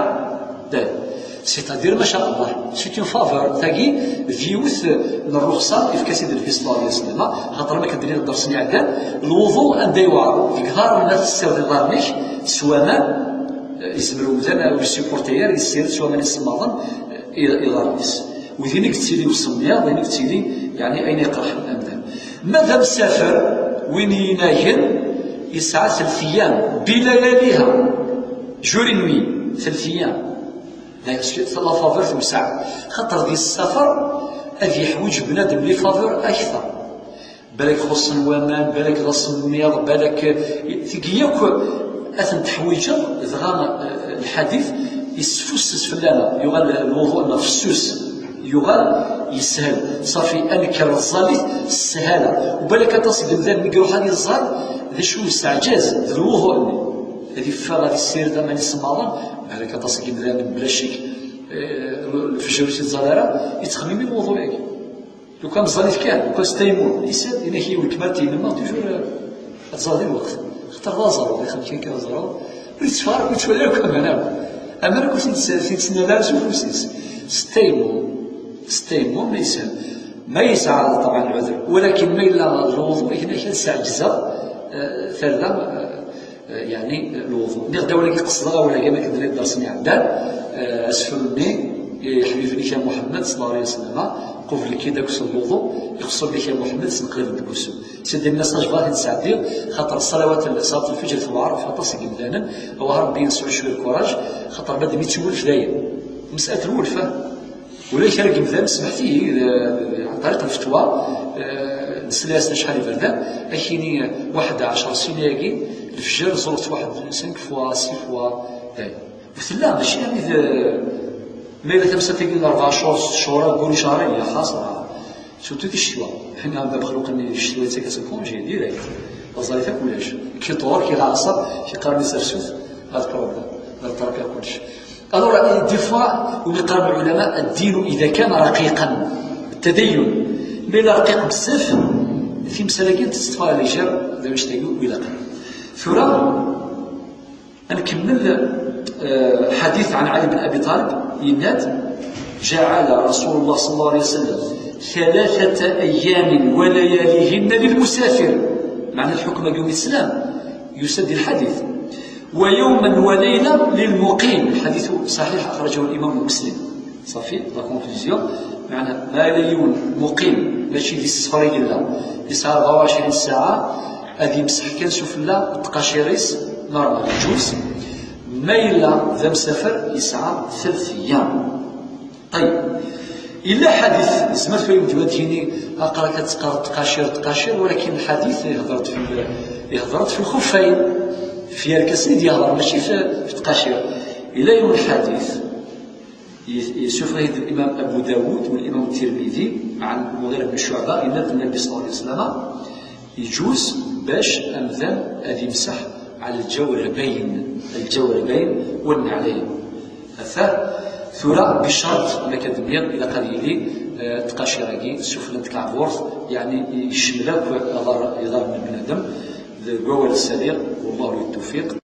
C'est-à-dire, maca Allah, c'est une faveur. Tagi, d yiwet n rruxsa, yefka-tt-id Nnbi ṣella Llahu ɛalayhi wa sallam. Xaṭer, ma k-d-nniɣ ddersen iɛeddan, lwuḍu anda yewɛer, deg iḍarren, ma tessired iḍarren-ik s waman, eh, yezmer umdan ur yessupporti ara, yessired s waman isemmaḍen, eh, i-, iḍarren-is. Wi din i yettili usemmiḍ, din i yettili, yeɛni, ayen iqerḥen amdan. Ma d amsafer, win yinagen, yesɛa tlata ayyam, bilayaliha, jour et nuit, tlata ayyam. D'ailleurs, la faveur tewseɛ. Xaṭer di ssafer, ad yeḥwiǧ bnadem les faveurs akteṛ. Balak xuṣṣen waman, balak d asemmiḍ, balak, tigi yakk ad ten-teḥwiǧeḍ, dɣa, eh, lḥadit yesfussez fell-aneɣ, yuɣal lwuḍu-nneɣ fessus, yuɣal yeshel, ṣafi, ad nekker tẓallit s sshala. U balak aṭas n yemdanen mi iruḥ ad iẓẓal, d acu yesseɛjaz, d lwuḍu-nni. Ad iffeɣ ad issired aman isemmaḍen, balak aṭas n yemdanen bla ccek, eh, lefjer ur t-iẓẓal ara, yettxemmim i lwuḍu-agi. Lukan ẓẓallit kan, lukan s taymun, isal, inak yiwen kma tinna, toujours, eh, ad tẓallit lweqt. Xaṭer d aẓru, ixem kan kan aẓru, ur yetteffeɣ ara, ur yettwali ara akk aman akk. Aman akk ur t-id-, ur t-id-ttnal ara s ufus-is. S taymun, s taymun, ma yesɛa, ma yesɛa, ṭabɛan, lɛudur. Walakin ma yella lwuḍu, inak ad seɛǧzeɣ, eh, tarda, eh, eh, yeɛni, eh, lwuḍu. Nniɣ-d awal-agi, qesdeɣ awal-agi, am akken d-nniɣ ddersen iɛeddan, eh, asefru-nni, eh, Ḥbib-nnek a Muḥemmed, ṣella Llahu ɛalayhi wa sallam, qubel-ik-id akk s lwuḍu, ixṣu-nnek a Muḥemmed, s leqlib n deg usu. Sidi, nniɣ-as tajbaḍ i nesɛeddi, xaṭer ṣṣalawat n, ṣalat lfeǧr tewɛer ɣef waṭas n yemdanen, awah Rebbi yesɛu cwiya lkuraj, xaṭer ma d-nittuwlef dayen. Mesɛat lwulfa. Ula kra n yemdanen, smeḥt-iyi, d, d, عن طريق الفتوى, eh, nesla-as acḥal iberdan, ad k-yini waḥed ɛecṛ snin-agi, lefjer ẓẓuret waḥed cinq fois, six fois, dayen. U tella, mačči armi d, ma yella tamsalt-agi n rebɛa cchur, cchur, ur icehṛen, ya xaṣra. Surtout di ccetwa. Ḥina d amexluq-nni di ccetwa yettak-as lkunji, direct. Taẓallit akk ulac. Ki ṭuhur, ki lɛaṣer, ki qqaren-as tafsut, ad qreb, ad qreb ya kullec. Alors, des fois, win iqqaren lɛulama, الدين إذا كان رقيقا، التدين, ma yella rqiq bezzaf, timsal-agi tetteffeɣ à la légère, d annect-agi ur ilaq ara. Tura, ad nkemmel, eh, ḥadit عن علي بن أبي طالب, yenna-d: جعل رسول الله صلى الله عليه وسلم ثلاثة أيام ولياليهن للمسافر. Meɛna lḥukm-agi umi teslam, yusa-d di lḥadit. ويوما وليلة للمقيم. الحديث صحيح، أخرجه الإمام مسلم. صافي، la conclusion. Meɛna, ma yella yiwen muqim, mačči di ssefar i yella, yesɛa rebɛa u ɛecrin ssaɛa, ad yemseḥ kan sufella n tqacir-is, normal, yeǧǧuz. Ma yella d amsafer, yesɛa tlata ayyam. Ṭayyeb. Yella ḥadit, yezmer tura yemdewwad ad d-yini, aql-ak ad teqqareḍ tqacir, tqacir, walakin lḥadit ihder-d fi, ihder-d fi lxuffayn, fi yerkasen i d-yehder, mačči fi, fi tqacir. Yella yiwen lḥadit, ي-، يسوق الإمام أبو داود والإمام الترمذي عن المغيرة بن شعبة، إن النبي صلى الله عليه وسلم يجوز باش أمذن أذي يمسح على الجوربين، الجوربين والنعلين. Ata tura, bicaṛt, ma akka d-nniɣ, ilaq ad yili, eh, tqaciṛ-agi sufella n tkeɛburt, yeɛni yecmel akk aḍar, iḍarren n bnadem, deg wawal ssaliɣ, wallahu yettufiq.